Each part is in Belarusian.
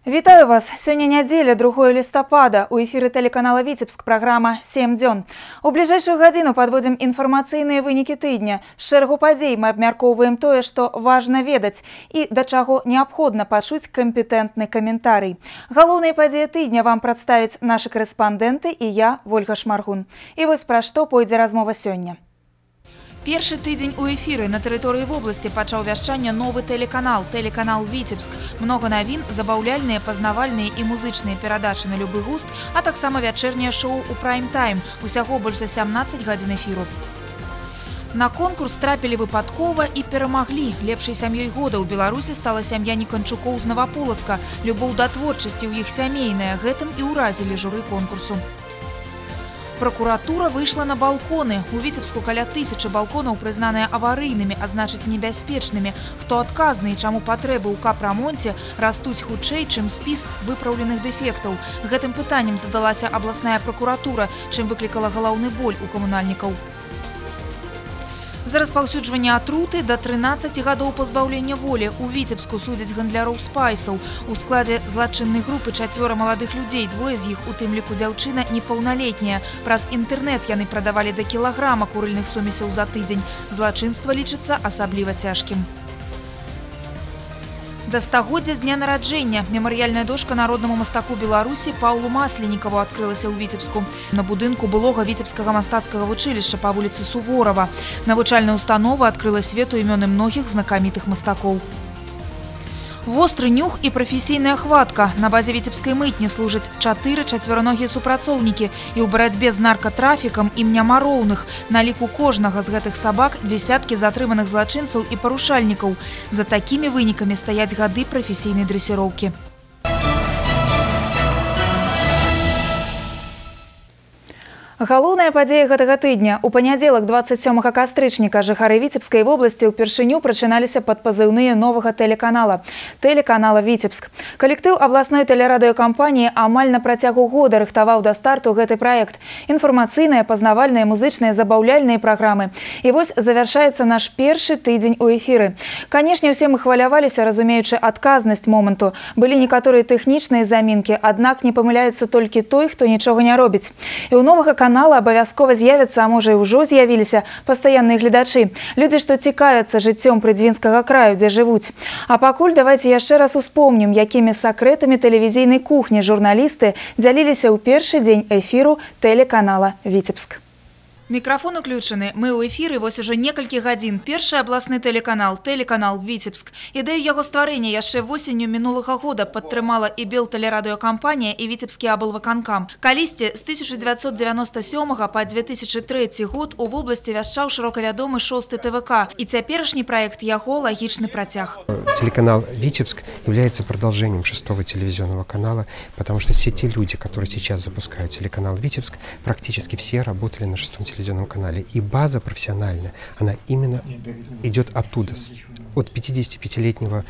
Вітаю вас! Сёння нядзеля, 2 лістапада. У эфіры тэлеканала «Віцебск» праграма «Сем дзён». У бліжэйшую гадзіну падводзім інфармацыйныя вынікі тыдня. З шэрагу падзей мы абмяркоўваем тое, што важна ведаць і да чаго неабходна пачуць кампетэнтны каментарый. Галоўныя падзеі тыдня вам прадставяць нашы карэспандэнты і я, Вольга Шмаргун. І вось пра што пойдзе размова сёння. Першы тыдзень у эфіры на тэрыторыі вобласці пачаў вяшчанне новы тэлеканал, тэлеканал «Віцебск». Многа навін, забаўляльныя, пазнавальныя і музычныя перадачы на любы густ, а таксама вячэрняе шоу ў прайм-тайм. Усяго больш за 17 гадзін эфіру. На конкурс трапілі выпадкова і перамаглі. Лепшай сям'ёй года ў Беларусі стала сям'я Ніканчукоў з Наваполацка. Любоў да творчасці ў іх сямейная. Гэтым і ўразілі журы конкурсу. Пракуратура выйшла на балконы. У Віцебску каля 1000 балконаў прызнаныя аварыйнымі, а значыць небяспечнымі. Хто адказны і чаму патрэбы ў капрамонце растуць хутчэй, чым спіс выпраўленых дэфектаў. Гэтым пытаннем задалася абласная пракуратура, чым выклікала галаўны боль у камунальнікаў. За распаўсюджванне атруты да 13 гадоў пазбаўлення волі у Віцебску судзяць гандляроў спайсаў. У складзе злачыннай групы 4 маладых людзей, двое з іх, у тым ліку дзяўчына, непаўналетняя. Праз інтэрнэт яны прадавалі да кілаграма курыльных сумесяў за тыдзень. Злачынства лічыцца асабліва цяжкім. Да стагоддзя з дня нараджэння мемарыяльная дошка народнаму мастаку Беларусі Паўлу Масленікаву адкрылася ў Віцебску. На будынку былога віцебскага мастацкага вучылішча па вуліцы Суворава. Навучальная установа адкрыла свету імёны многіх знакамітых мастакоў. Востры нюх і прафесійная хватка. На базе віцебскай мытні служаць 4 чацвераногія супрацоўнікі. І ў барацьбе з наркатрафікам ім няма роўных. На ліку кожнага з гэтых сабак дзесяткі затрыманых злачынцаў і парушальнікаў. За такімі вынікамі стаяць гады прафесійнай дрэсіроўкі. Галоўная падзея гэтага тыдня. У панядзелак 27 кастрычніка жыхары Віцебскай вобласці ўпершыню прачыналіся пад пазыўныя новага тэлеканала – тэлеканала «Віцебск». Калектыў абласной тэлерадыёкампаніі амаль на працягу года рыхтаваў да старту гэты праект. Інфармацыйныя, пазнавальныя, музычныя, забаўляльныя праграмы. І вось завяршаецца наш першы тыдзень у эфіры. Канешне, усе мы хваляваліся, разумеючы адказнасць моманту. Былі некаторыя тэхнічныя замінкі, аднак не памыляецца толькі той, хто нічога не робіць. І ў новага канала абавязкова з'явяцца, а можа і ўжо з'явіліся пастаянныя гледачы. Людзі, што цікавяцца жыццём прыдзвінскага краю, дзе жывуць. А пакуль давайте яшчэ раз успомнім, якімі сакрэтамі тэлевізійнай кухні журналісты дзяліліся ў першы дзень эфіру тэлеканала «Віцебск». Мікрафон уключаны. Мы ў эфіры вось ужо некалькі гадзін. Першы абласны тэлеканал, тэлеканал «Віцебск». Ідэю яго стварэння яшчэ восенню мінулага года падтрымала і Белтэлерадыёкампанія, і Віцебскі аблвыканкам. Калісьці з 1997 па 2003 год у вобласці вяшчаў шырока вядомы шосты ТВК. І цяперашні праект яго лагічны працяг. Телеканал «Витебск» является продолжением шестого телевизионного канала, потому что все те люди, которые сейчас запускают телеканал «Витебск», практически все работали на шестом телевизионном канале. И база профессиональная, она именно идет оттуда, от 55-летнего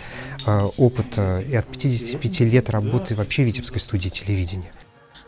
опыта и от 55 лет работы вообще в Витебской студии телевидения.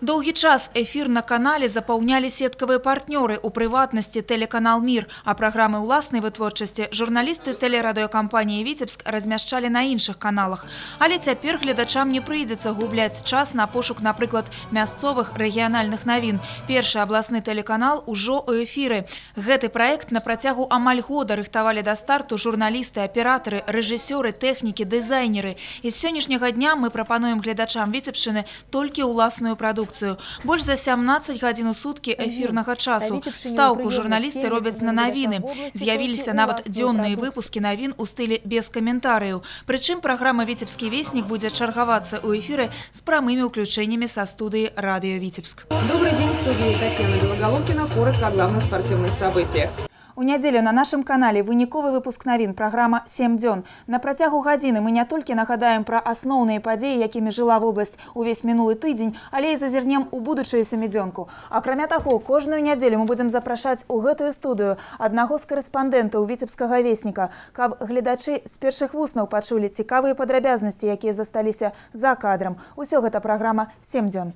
Доўгі час эфір на канале запаўнялі сеткавыя партнёры, у прыватнасці тэлеканал «Мір», а праграмы ўласнай вытворчасці журналісты тэлерадыёкампаніі «Віцебск» размяшчалі на іншых каналах. Але цяпер гледачам не прыйдзецца губляць час на пошук, напрыклад, мясцовых рэгіянальных навін. Першы абласны тэлеканал ужо ў эфіры. Гэты праект на працягу амаль года рыхтавалі да старту журналісты, аператары, рэжысёры, тэхнікі, дызайнеры. І з сённяшняга дня мы прапануем гледачам Віцебшчыны толькі ўласную прадукцыю. Больш за 17 гадзін у суткі эфірнага часу. Стаўку журналісты робяць на навіны. З'явіліся нават дзённыя выпускі навін у стылі без каментарыяў. Прычым праграма «Віцебскі вестнік» будзе чаргавацца ў эфіры з прамымі ўключэннямі са студыі «Радыё Віцебск». Добрый день, в студии Татьяна Белоголовкина. Коротко о главных спортивных событиях. У нядзелю на нашым канале выніковы выпуск навін, праграма «Сем дзён». На працягу гадзіны мы не толькі нагадаем пра асноўныя падзеі, якімі жыла вобласць увесь мінулы тыдзень, але і зазірнем у будучую сямідзёнку. Акрамя таго, кожную нядзелю мы будзем запрашаць у гэтую студыю аднаго з карэспандэнтаў Віцебскага весніка, каб гледачы з першых вуснаў пачулі цікавыя падрабязнасці, якія засталіся за кадрам. Усё гэта праграма «Сем дзён».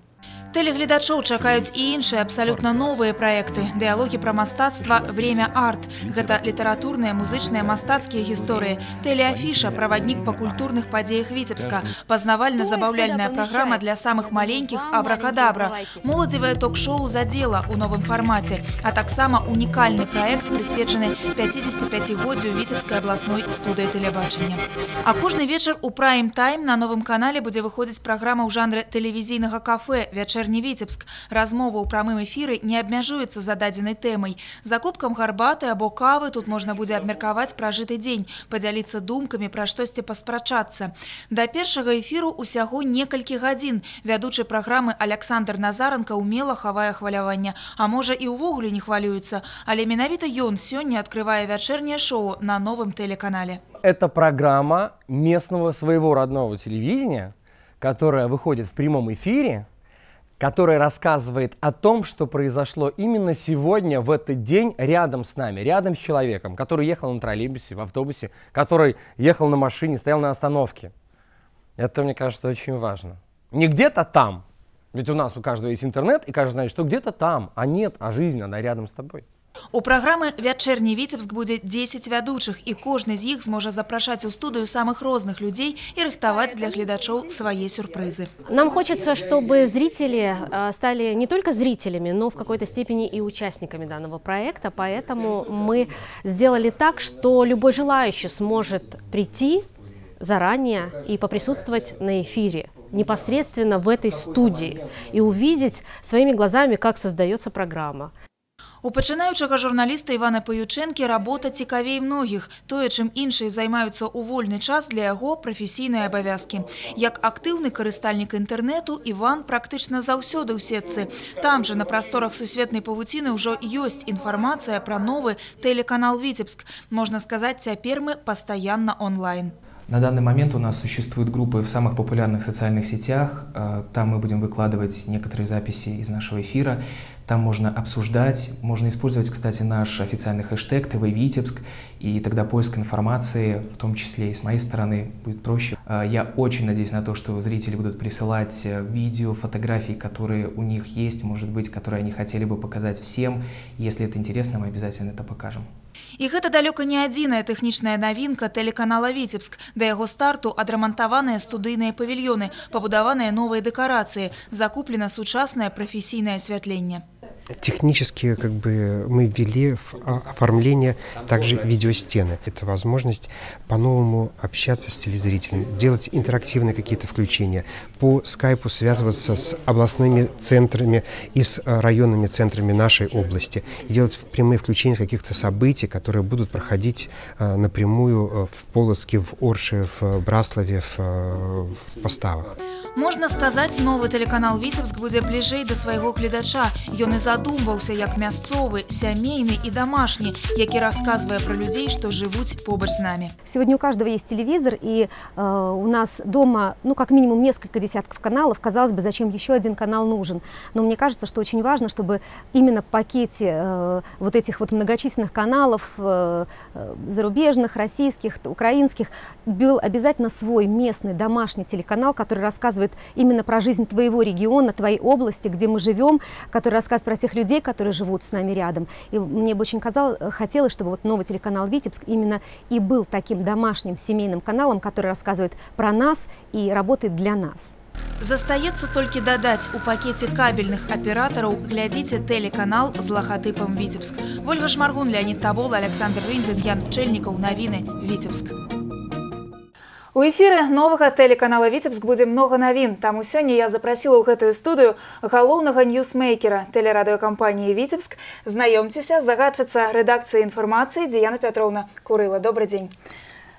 Тэлегледачоў чакаюць і іншыя абсалютна новыя праекты. Дыялогі пра мастацтва «Время арт». Гэта літаратурныя, музычныя, мастацкія гісторыі. Тэлеафіша – праваднік па культурных падзеях Віцебска. Пазнавальна-забаўляльная праграма для самых маленькіх «Абракадабра». Моладзевае ток-шоу «За дело» ў новым фармаце. А таксама унікальны праект, прысвечаны 55-годдзю Віцебскай абласной студыі тэлебачання. А кожны вечар у прайм-тайм на новым канале будзе выходзіць праграма ў жанры тэлевізійнага кафе «Вячэрні Віцебск». Размова ў прамым эфіры не абмяжуецца зададзенай тэмай. За кубкам гарбаты або кавы тут можна будзе абмеркаваць пражыты дзень, падзяліцца думкамі, пра штосьці паспрачацца. Да першага эфіру ўсяго некалькі гадзін. Вядучы праграмы Аляксандр Назаранка ўмела хавае хваляванне, а можа, і ўвогуле не хвалюецца. Але менавіта ён сёння адкрывае вячэрняе шоу на новым тэлеканале. Это программа местного своего родного телевидения, которая выходит в прямом эфире, которая рассказывает о том, что произошло именно сегодня, в этот день, рядом с нами, рядом с человеком, который ехал на троллейбусе, в автобусе, который ехал на машине, стоял на остановке. Это, мне кажется, очень важно. Не где-то там, ведь у нас у каждого есть интернет, и каждый знает, что где-то там, а нет, а жизнь, она рядом с тобой. У праграмы «Вячэрні Віцебск» будзе 10 вядучых, і кожны з іх зможа запрашаць у студыю самых розных людзей і рыхтаваць для гледачоў свае сюрпрызы. Нам хочется, чтобы зрители стали не только зрителями, но в какой-то степени и участниками данного проекта, поэтому мы сделали так, что любой желающий сможет прийти заранее и поприсутствовать на эфире, непосредственно в этой студии, и увидеть своими глазами, как создается программа. У пачынаючага журналіста Івана Паючэнкі работа цікавей многіх. Тое, чым іншыя займаюцца ў вольны час, для яго прафесійныя абавязкі. Як актыўны карыстальнік інтэрнэту, Іван практычна заўсёды ў сетцы. Там жа, на прасторах сусветнай павуціны, ўжо ёсць інфармацыя пра новы тэлеканал «Віцебск». Можна сказаць, цяпер мы пастаянна онлайн. На данный момент у нас существуют группы в самых популярных социальных сетях. Там мы будем выкладывать некоторые записи из нашего эфира. Там можно обсуждать, можно использовать, кстати, наш официальный хэштег ТВ Витебск, и тогда поиск информации, в том числе и с моей стороны, будет проще. Я очень надеюсь на то, что зрители будут присылать видео, фотографии, которые у них есть, может быть, которые они хотели бы показать всем. Если это интересно, мы обязательно это покажем. І гэта далёка не адзіная тэхнічная навінка тэлеканала «Віцебск». Да яго старту адрамантаваныя студыйныя павільёны, пабудаваныя новыя дэкарацыі, закуплена сучаснае прафесійнае асвятленне. Технически мы ввели в оформление также видеостены. Это возможность по-новому общаться с телезрителем, делать интерактивные какие-то включения, по скайпу связываться с областными центрами и с районными центрами нашей области, и делать прямые включения с каких-то событий, которые будут проходить напрямую в Полоцке, в Орше, в Браславе, в Поставах. Можна сказаць, новы тэлеканал «Віцебск» будзе бліжэй да свайго гледача. Ён і задумваўся як мясцовы, сямейны і домашні, які расказвае пра людзей, што жывуць побач з намі. Сегодня у каждого есть телевизор, и у нас дома, ну, как минимум несколько десятков каналов. Казалось бы, зачем еще один канал нужен? Но мне кажется, что очень важно, чтобы именно в пакете вот этих вот многочисленных каналов, зарубежных, российских, украинских, был обязательно свой местный домашний телеканал, который рассказывает именно про жизнь твоего региона, твоей области, где мы живем, который рассказывает про тех людей, которые живут с нами рядом. И мне бы очень хотелось, чтобы вот новый телеканал «Витебск» именно и был таким домашним семейным каналом, который рассказывает про нас и работает для нас. Застаецца толькі дадаць, у пакеце кабельных аператараў глядзіце тэлеканал з лагатыпам «Віцебск». Вольга Шмаргун, Леонид Табол, Александр Рындзін, Ян Пчэльнікаў. Навіны. Віцебск. У эфіры новага тэлеканала «Віцебск» будзе многа навін. Таму сёння я запрасіла ў гэтую студыю галоўнага ньюсмейкера тэлерадыёкампаніі «Віцебск». Знаёмцеся, загадчыца рэдакцыі інфармацыі Діяна Пятроўна Курыла. Добрый дзень.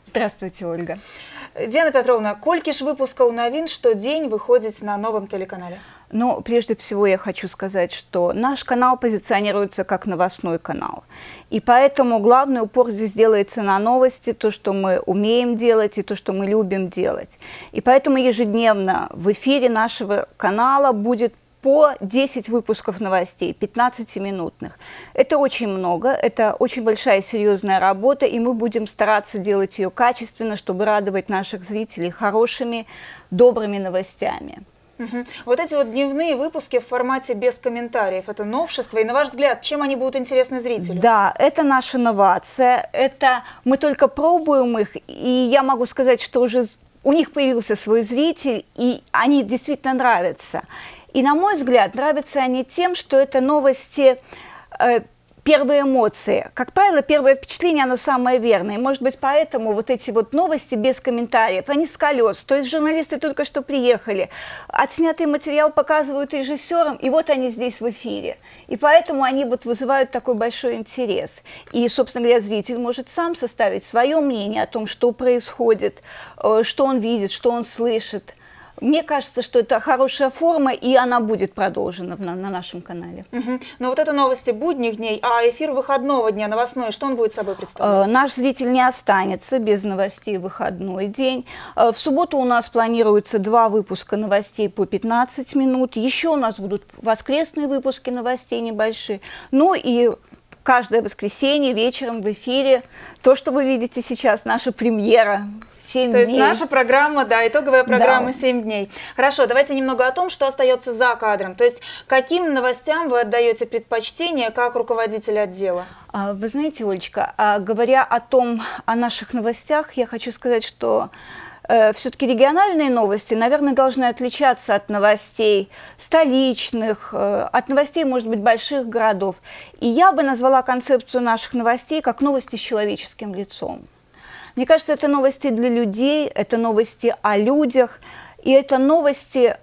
Здравствуйте, Ольга. Диана Петровна, колькі ж выпускаў навін штодзень выходзіць на новом телеканале? Ну, прежде всего я хочу сказать, что наш канал позиционируется как новостной канал. И поэтому главный упор здесь делается на новости, то, что мы умеем делать и то, что мы любим делать. И поэтому ежедневно в эфире нашего канала будет по 10 выпусков новостей, 15-минутных. Это очень много, это очень большая серьезная работа, и мы будем стараться делать ее качественно, чтобы радовать наших зрителей хорошими, добрыми новостями. Угу. Вот эти вот дневные выпуски в формате без комментариев, это новшество. И на ваш взгляд, чем они будут интересны зрителю? Да, это наша новация. Это мы только пробуем их, и я могу сказать, что уже у них появился свой зритель, и они действительно нравятся. И, на мой взгляд, нравятся они тем, что это новости первые эмоции. Как правило, первое впечатление, оно самое верное. И, может быть, поэтому вот эти вот новости без комментариев, они с колес. То есть журналисты только что приехали, отснятый материал показывают режиссерам, и вот они здесь в эфире. И поэтому они вот вызывают такой большой интерес. И, собственно говоря, зритель может сам составить свое мнение о том, что происходит, что он видит, что он слышит. Мне кажется, что это хорошая форма, и она будет продолжена на нашем канале. Угу. Но вот это новости будних дней, а эфир выходного дня, новостной, что он будет собой представлять? Наш зритель не останется без новостей в выходной день. В субботу у нас планируется 2 выпуска новостей по 15 минут. Еще у нас будут воскресные выпуски новостей небольшие. Ну и каждое воскресенье вечером в эфире то, что вы видите сейчас, наша премьера. 7 То дней. Есть наша программа, да, итоговая программа, да. 7 дней. Хорошо, давайте немного о том, что остается за кадром. То есть каким новостям вы отдаете предпочтение как руководитель отдела? Вы знаете, Олечка, говоря о наших новостях, я хочу сказать, что все-таки региональные новости, наверное, должны отличаться от новостей столичных, от новостей, может быть, больших городов. И я бы назвала концепцию наших новостей как новости с человеческим лицом. Мне кажется, это новости для людей, это новости о людях, и это новости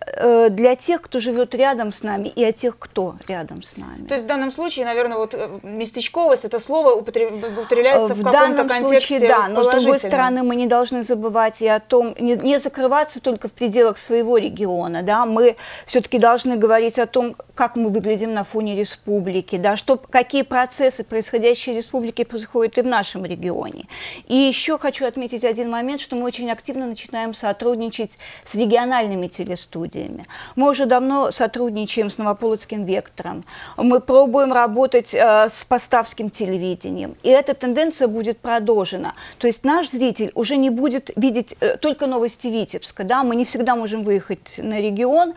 для тех, кто живет рядом с нами, и о тех, кто рядом с нами. То есть в данном случае, наверное, вот местечковость, это слово употребляется в каком-то контексте случае, да, но с другой стороны, мы не должны забывать и о том, не закрываться только в пределах своего региона, да, мы все-таки должны говорить о том, как мы выглядим на фоне республики, да, какие процессы, происходящие в республике, происходят и в нашем регионе. И еще хочу отметить один момент, что мы очень активно начинаем сотрудничать с региональными телестудиями. Мы уже давно сотрудничаем с Новополоцким вектором, мы пробуем работать с Поставским телевидением, и эта тенденция будет продолжена. То есть наш зритель уже не будет видеть только новости Витебска, да, мы не всегда можем выехать на регион,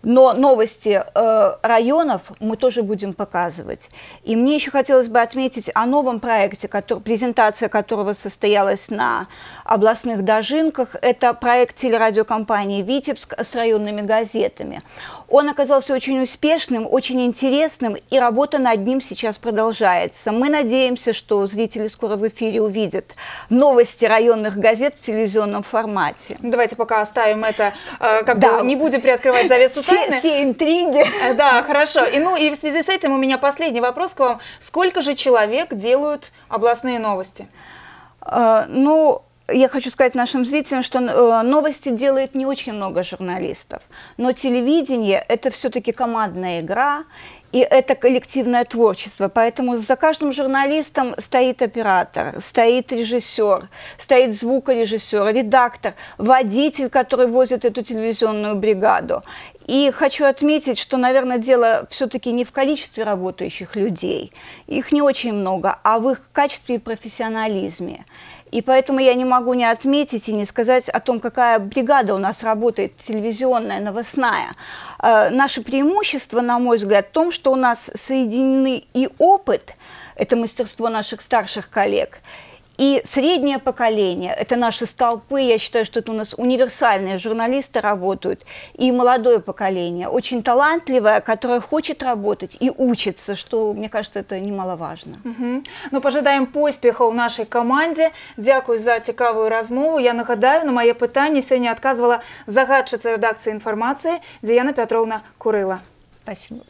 но новости районов мы тоже будем показывать. И мне еще хотелось бы отметить о новом проекте, презентация которого состоялась на областных дожинках. Это проект телерадиокомпании «Витебск» с районными газетами. Он оказался очень успешным, очень интересным, и работа над ним сейчас продолжается. Мы надеемся, что зрители скоро в эфире увидят новости районных газет в телевизионном формате. Давайте пока оставим это, как бы не будем приоткрывать завесу тайны. Все интриги. Да, хорошо. И, ну, и в связи с этим у меня последний вопрос к вам. Сколько же человек делают областные новости? Ну, я хочу сказать нашим зрителям, что новости делает не очень много журналистов, но телевидение – это все-таки командная игра, и это коллективное творчество. Поэтому за каждым журналистом стоит оператор, стоит режиссер, стоит звукорежиссер, редактор, водитель, который возит эту телевизионную бригаду. И хочу отметить, что, наверное, дело все-таки не в количестве работающих людей, их не очень много, а в их качестве и профессионализме. И поэтому я не могу не отметить и не сказать о том, какая бригада у нас работает, телевизионная, новостная. Наше преимущество, на мой взгляд, в том, что у нас соединены и опыт, это мастерство наших старших коллег, и среднее поколение, это наши столпы, я считаю, что это у нас универсальные журналисты работают, и молодое поколение, очень талантливое, которое хочет работать и учится, что, мне кажется, это немаловажно. Угу. Ну, пожадаем поспехаў нашай камандзе. Дзякуй за цікавую размову. Я нагадаю, на мае пытанні сёння адказвала загадчыца рэдакцыі інфармацыі Дзіяна Пятроўна Курыла. Спасибо.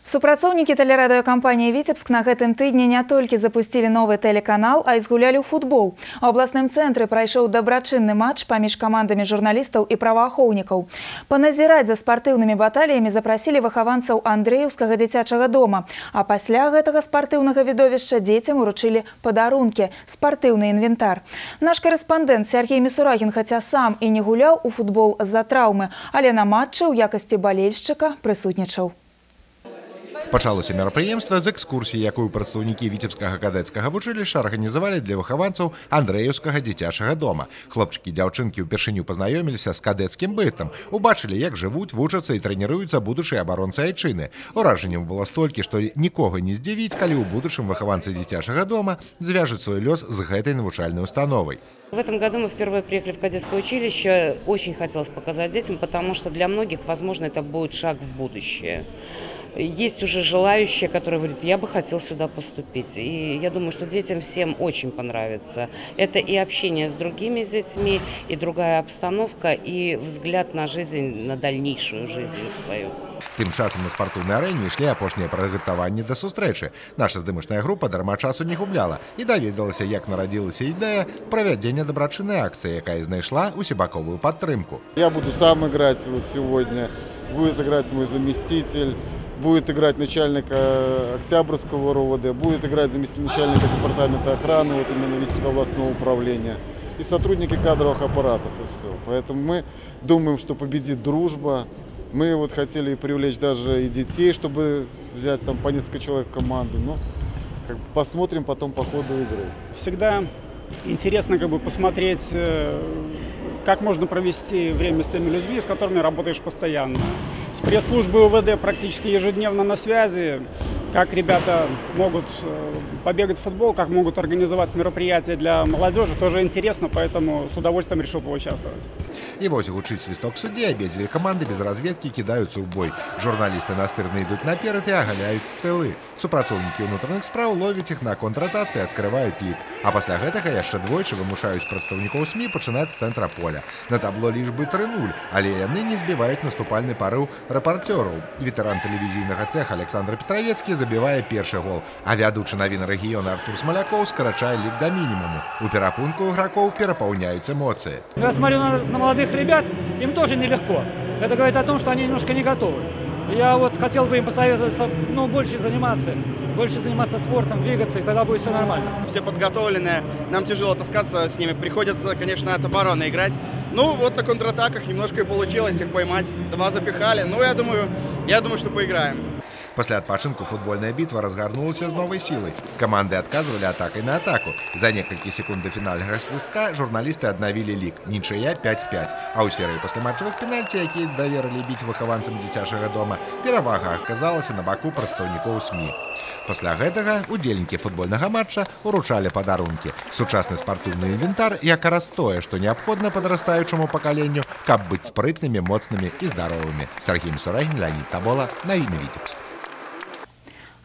Супрацоўнікі тэлерадыёкампаніі «Віцебск» на гэтым тыдні не толькі запусцілі новы тэлеканал, а і згулялі ў футбол. У абласным цэнтры прайшоў дабрачынны матч паміж камандамі журналістаў і праваахоўнікаў. Паназіраць за спартыўнымі баталіямі запрасілі выхаванцаў Андрэеўскага дзіцячага дома. А пасля гэтага спартыўнага відовішча дзецям уручылі падарункі – спартыўны інвентар. Наш карэспандэнт Сергей Місурагін, хаця сам і не гуляў у футбол з-за траўмы, але на матчы ў якасці балельшчыка прысутнічаў. Пачалося мерапрыемства з экскурсіі, якую прадстаўнікі Віцебскага кадэцкага вучылішча арганізавалі для выхаванцаў Андрэеўскага дзіцячага дома. Хлопчыкі і дзяўчынкі ўпершыню пазнаёміліся з кадэцкім бытам, убачылі, як жывуць, вучацца і трэніруюцца будучыя абаронцы айчыны. Уражанняў было столькі, што нікога не здзівіць, калі ў будучым выхаванцы дзіцячага дома звяжуць свой лёс з гэтай навучальнай установай. В этом году мы впервые приехали в кадетское училище. Очень хотелось показать детям, потому что для многих, возможно, это будет шаг в будущее. Есть уже желающие, которые говорят, я бы хотел сюда поступить. И я думаю, что детям всем очень понравится. Это и общение с другими детьми, и другая обстановка, и взгляд на жизнь, на дальнейшую жизнь свою. Тым часам на спартыўнай арэне ішлі апошнія прыгатаванні да сустрэчы. Наша здымачная група дарма часу не губляла і даведалася, як нарадзілася ідэя правядзення дабрачыннай акцыі, якая знайшла усебаковую падтрымку. Я буду сам играть вот сегодня, будет играть мой заместитель, будет играть начальник Октябрьского РОВД, будет играть заместитель начальника департамента охраны, вот именно Витебского областного управления, и сотрудники кадровых аппаратов, и все. Поэтому мы думаем, что победит дружба. Мы вот хотели привлечь даже и детей, чтобы взять там по несколько человек в команду, но как бы посмотрим потом по ходу игры. Всегда интересно как бы посмотреть, как можно провести время с теми людьми, с которыми работаешь постоянно. С пресс-службой УВД практически ежедневно на связи, как ребята могут побегать в футбол, как могут организовать мероприятия для молодежи, тоже интересно, поэтому с удовольствием решил поучаствовать. І вось гучыць свісток суддзі, абедзве каманды без разведкі кідаюцца ў бой. Журналісты настырна ідуць наперад і агаляюць тылы. Супрацоўнікі ўнутраных спраў ловяць іх на контратацы і адкрываюць лік. А пасля гэтага яшчэ двойчы вымушаюць прадстаўнікоў СМІ пачынаць з цэнтра поля. На табло лічбы 3-0, але яны не збіваюць наступальны парыў рэпарцёраў. Ветэран тэлевізійнага цеха Александр Петравецкі забівае першы гол, а вядучы навін рэгіёна Артур Смалякоў скарачае лік да мінімуму. У перапынку ігракоў перапаўняюць эмоцыі. Я смотрю на молодых ребят, им тоже нелегко. Это говорит о том, что они немножко не готовы. Я вот хотел бы им посоветовать, ну, больше заниматься спортом, двигаться, и тогда будет все нормально. Все подготовлены, нам тяжело таскаться с ними, приходится, конечно, от обороны играть. Ну, вот на контратаках немножко и получилось их поймать, 2 запихали, ну, я думаю, что поиграем. Пасля адпачынку футбольная бітва разгарнулася з новай сілай. Каманды адказвалі атакай на атаку. За некалькі секунд да фінальнага свістка журналісты аднавілі лік. Нічыя 5-5. А ў серыі пасляматчавых пенальці, якія даверылі біць выхаванцам дзіцячага дома, перавага аказалася на баку прадстаўнікоў СМІ. Пасля гэтага удзельнікі футбольнага матча уручалі падарункі. Сучасны спартыўны інвентар якраз тое, што неабходна падрастаючаму пакаленню, каб быць спрытнымі, моцнымі і здаровымі. Сергей Мсурагін, Леонид Табола, Навіны Віцебск.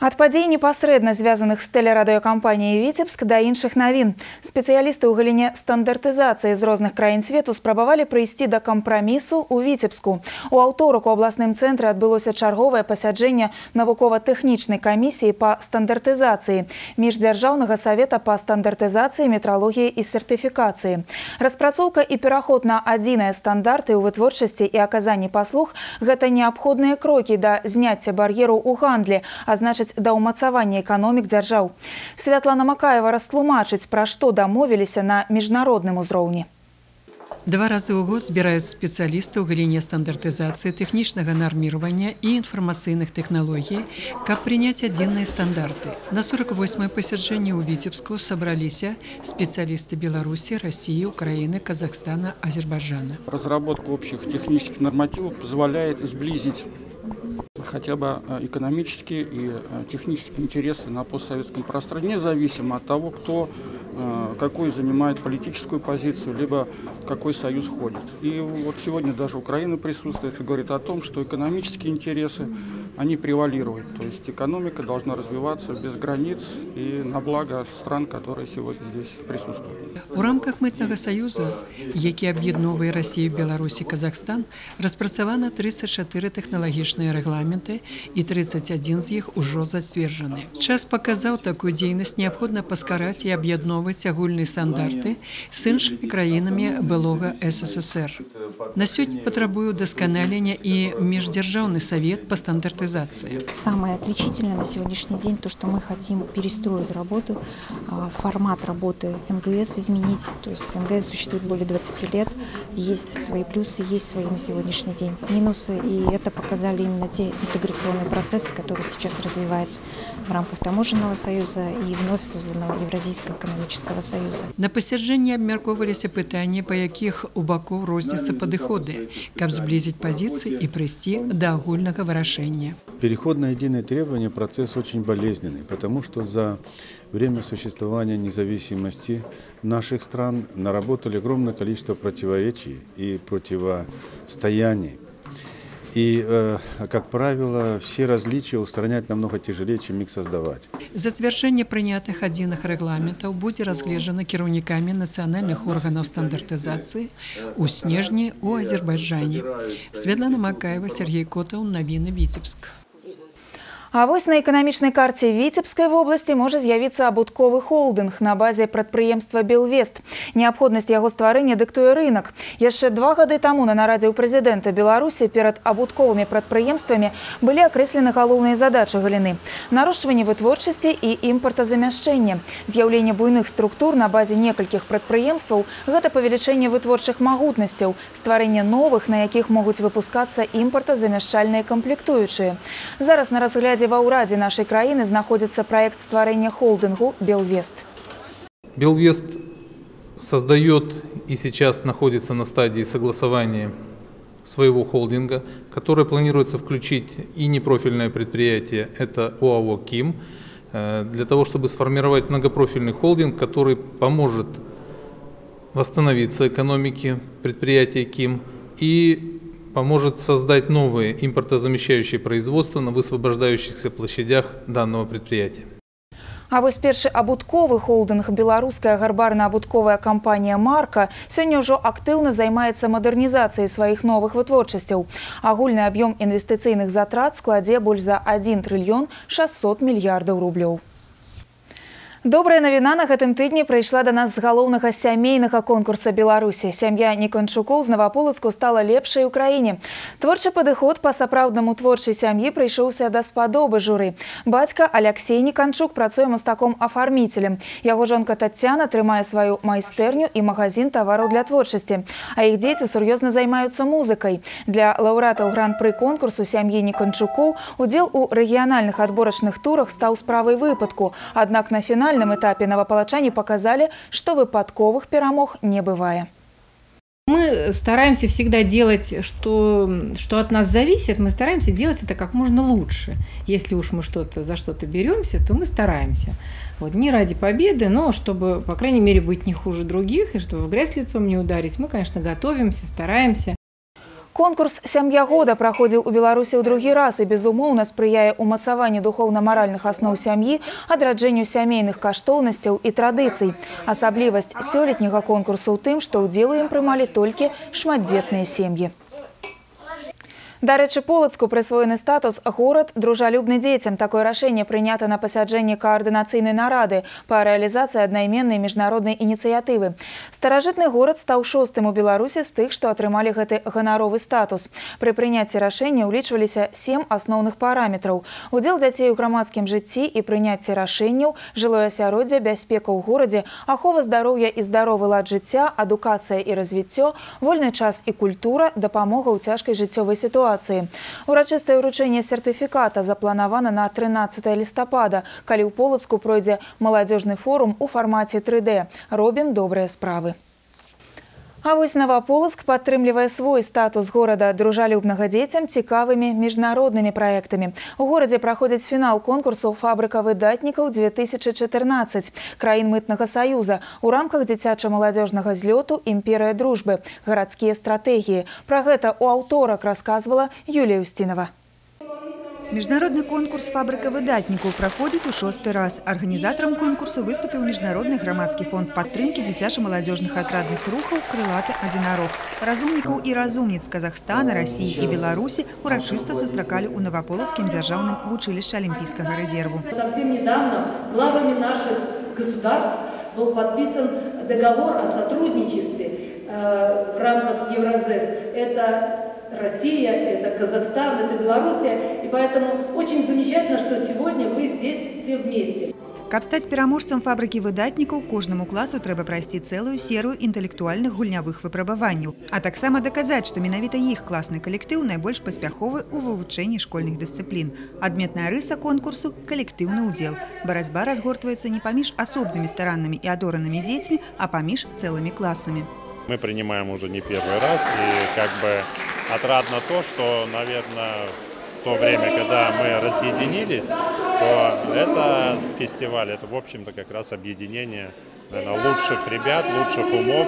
Ад падзей, непасрэдна звязаных з тэлерадыёкампаніяй «Віцебск», да іншых навін. Спецыялісты ў галіне стандартызацыі з розных краін свету спрабавалі прыйсці да кампрамісу ў Віцебску. У аўторак у абласным цэнтры адбылося чарговае пасяджэнне навукова-тэхнічнай камісіі па стандартызацыі Міждзяржаўнага савета па стандартызацыі, метралогіі і сертыфікацыі. Распрацоўка і пераход на адзіныя стандарты ў вытворчасці і аказанні паслуг – гэта неабходныя крокі да зняцця бар'ераў у гандлі, а значыць, да ўмацавання эканомік дзяржаў. Святлана Макаева растлумачыць, пра што дамовіліся на міжнародным узроўні. Два разы ў год збіраюць спецыялісты ў галіне стандартызацыі, тэхнічнага нарміравання і інфармацыйных тэхналогій, каб прыняць адзіныя стандарты. На 48-е пасяджэнне ў Віцебску сабраліся спецыялісты Беларусі, России, Украины, Казахстана, Азербайджана. Разработка общих технических нормативов позволяет сблизить хотя бы экономические и технические интересы на постсоветском пространстве, независимо от того, кто какую занимает политическую позицию, либо какой союз входит. И вот сегодня даже Украина присутствует и говорит о том, что экономические интересы, они превалируют. То есть экономика должна развиваться без границ и на благо стран, которые сегодня здесь присутствуют. У рамках Мытнага союза, які аб'ядноўвае Россию, Беларусь и Казахстан, распрацавана 34 тэхналагічныя рэгламенты, і 31 з іх ужо зацверджаны. Час паказаў, такую дзейнасць неабходна паскараць і аб'ядноўваць агульныя стандарты з іншымі краінамі былога СССР. На сёння патрабуе ўдасканалення і Міждзяржаўны савет па стандартызацыі. стандартызацыі. Самое отличительное на сегодняшний день то, что мы хотим перестроить работу, формат работы МГС изменить. То есть МГС существует более 20 лет, есть свои плюсы, есть свои на сегодняшний день минусы. И это показали именно те интеграционные процессы, которые сейчас развиваются в рамках Таможенного союза и вновь созданного Евразийского экономического союза. На пасяджэнні абмяркоўваліся пытанні, па якіх у бакоў розняцца падыходы, каб зблізіць пазіцыі і прыйсці да агульнага вырашэння. Переход на единые требования – процесс очень болезненный, потому что за время существования независимости наших стран наработали огромное количество противоречий и противостояний. И, как правило, все различия устранять намного тяжелее, чем их создавать. Зацвярджэнне прынятых адзіных рэгламентаў будзе разгледжана кіраўнікамі нацыянальных органаў стандартызацыі ў снежні ў Азербайджане. Святлана Макаева, Сяргей Котаў, навіны, Віцебск. А вось на эканамічнай карце Віцебскай вобласці можа з'явіцца абутковы холдынг на базе прадпрыемства «Белвест». Неабходнасць яго стварэння дыктуе рынак. Яшчэ 2 гады таму на нарадзе ў прэзідэнта Беларусі перад абутковымі прадпрыемствамі былі акрэслены галоўныя задачы галіны: нарошчванне вытворчасці і імпартазамяшчэнне. З'яўленне буйных структур на базе некалькіх прадпрыемстваў – гэта павелічэнне вытворчых магутнасцяў, стварэнне новых, на якіх могуць выпускацца імпартазамяшчальныя камплектуючыя. Зараз на разглядзе ва ўрадзе нашай краіны знаходзіцца праект стварэння холдынгу «Белвест». «Белвест» создает и сейчас находится на стадии согласования своего холдинга, который планируется включить и непрофильное предприятие, это ОАО «Ким», для того, чтобы сформировать многопрофильный холдинг, который поможет восстановиться экономике предприятия «Ким» и поможет создать новые импортозамещающие производства на высвобождающихся площадях данного предприятия. А вось першы абутковы холдынг, беларуская гарбарна-абутковая кампанія «Марка», сёння ўжо актыўна займаецца мадэрнізацыяй сваіх новых вытворчасцяў. Агульны аб'ём інвестыцыйных затрат складзе больш за 1 трыльён 600 мільярдаў рублёў. Добрая навіна на гэтым тыдні прыйшла да нас з галоўнага сямейнага конкурса Беларусі. Сям'я Ніканчукоў з Наваполацку стала лепшай у краіне. Творчы падыход па-сапраўднаму творчай сям'і прыйшоўся да спадобы журы. Бацька Аляксей Ніканчук працуе мастаком-афарміцелем. Яго жонка Тацяна трымае сваю майстэрню і магазін тавараў для творчасці. А іх дзеці сур'ёзна займаюцца музыкай. Для лаўрэатаў гран-пры конкурсу сям'і Ніканчукоў удзел у рэгіянальных адборачных турах стаў справай выпадку. Аднак на фінальным этапе навапалачане показали, что выпадковых перамог не бывае. Мы стараемся всегда делать, что от нас зависит, мы стараемся делать это как можно лучше. Если уж мы что-то за что-то беремся, то мы стараемся. Вот, не ради победы, но чтобы, по крайней мере, быть не хуже других, и чтобы в грязь лицом не ударить, мы, конечно, готовимся, стараемся. Конкурс «Сям'я года» праходзіў у Беларусі ў другі раз і, безумоўна, спрыяе ўмацаванню духоўна-маральных асноў сям'і, адраджэнню сямейных каштоўнасцяў і традыцый. Асаблівасць сёлетняга конкурсу ў тым, што ўдзел у ім прымалі толькі шматдзетныя сем'і. Дарэчы, Полацку прысвоены статус «Горад, дружалюбны дзецям». Такое рашэнне прынята на пасяджэнні каардынацыйнай нарады па рэалізацыі аднайменнай міжнароднай ініцыятывы. Старажытны горад стаў шостым у Беларусі з тых, што атрымалі гэты ганаровы статус. Пры прыняцці рашэння ўлічваліся сем асноўных параметраў: удзел дзяцей у грамадскім жыцці і прыняцце рашэнняў, жылое асяроддзе, бяспека ў горадзе, ахова здароўя і здаровы лад жыцця, адукацыя і развіццё, вольны час і культура, дапамога ў цяжкай жыццёвай сітуацыі. Урачыстае ўручэнне сертыфіката запланавана на 13 лістапада, калі ў Полацку пройдзе маладзёжны форум у фармаце 3D. Робім добрыя справы. А вось Наваполацк падтрымлівае свой статус горада, дружалюбнага дзецям, цікавымі міжнароднымі праектамі. У горадзе праходзіць фінал конкурсу «Фабрыка выдатнікаў 2014» краін Мытнага саюза у рамках дзіцяча-маладзёжнага злёту «Імперыя дружбы. Гарадскія стратэгіі». Пра гэта ў аўторак расказвала Юлія Усцінова. Міжнародны конкурс «Фабрыка выдатнікаў» праходзіць у шосты раз. Арганізатарам конкурсу выступіў Міжнародны грамадскі фонд падтрымкі дзіцяча-маладзёжных атрадных рухаў «Крылаты адзінарог». Разумнікаў і разумніц Казахстана, Расіі і Беларусі урачыста сустракалі ў Наваполацкім дзяржаўным вучылішчы алімпійскага рэзерву. Совсем недавно главами наших государств был подписан договор о сотрудничестве в рамках ЕврАзЭС. Это Россия, это Казахстан, это Белоруссия. И поэтому очень замечательно, что сегодня вы здесь все вместе. Каб стаць пераможцам фабрыкі выдатнікаў, кожнаму класу трэба прайсці цэлую серыю інтэлектуальных гульнявых выпрабаванняў, а таксама даказаць, што менавіта іх класны калектыў найбольш паспяховы ў вывучэнні школьных дысцыплін. Адметная рыса конкурсу – калектыўны ўдзел. Барацьба разгортваецца не паміж асобнымі стараннымі і адоранымі дзецьмі, а паміж цэлымі класамі. Мы принимаем уже не первый раз, и как бы отрадно то, что, наверное, в то время, когда мы разъединились, то это фестиваль, это, в общем-то, как раз объединение, наверное, лучших ребят, лучших умов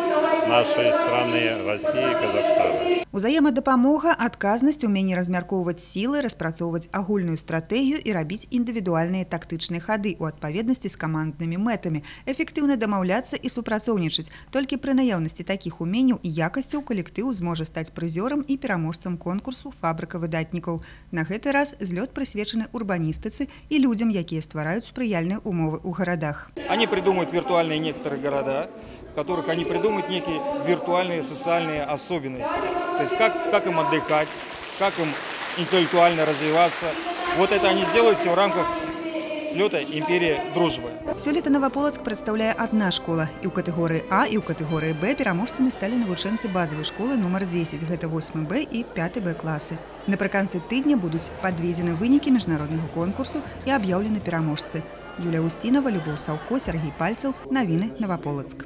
нашей страны, России и Казахстана. Узаемадапамога, адказнасць, уменне размяркоўваць сілы, распрацоўваць агульную стратэгію і рабіць індывідуальныя тактычныя хады ў адпаведнасці з каманднымі мэтамі, эфектыўна дамаўляцца і супрацоўнічаць. Толькі пры наяўнасці такіх уменняў і якасцяў калектыў зможа стаць прызёрам і пераможцам конкурсу «Фабрыка выдатнікаў». На гэты раз злёт прысвечаны урбаністыцы і людзям, якія ствараюць спрыяльныя умовы ў гарадах. Они придумывают виртуальные некоторые города, в которых они придумывают некие виртуальные социальные особенности. То есть как им отдыхать, как им интеллектуально развиваться. Вот это они сделают все в рамках слета «Империя дружбы». Сёлета Наваполацк прадстаўляе адна школа. І ў катэгорыі А, і ў катэгорыі Б пераможцамі сталі навучэнцы базавай школы нумар 10. Гэта 8 Б і 5 Б класы. Напрыканцы тыдня будуць падведзены вынікі міжнароднага конкурсу і аб'яўлены пераможцы. Юлія Устінова, Любоў Саўко, Сергей Пальцаў. Навіны Наваполацк.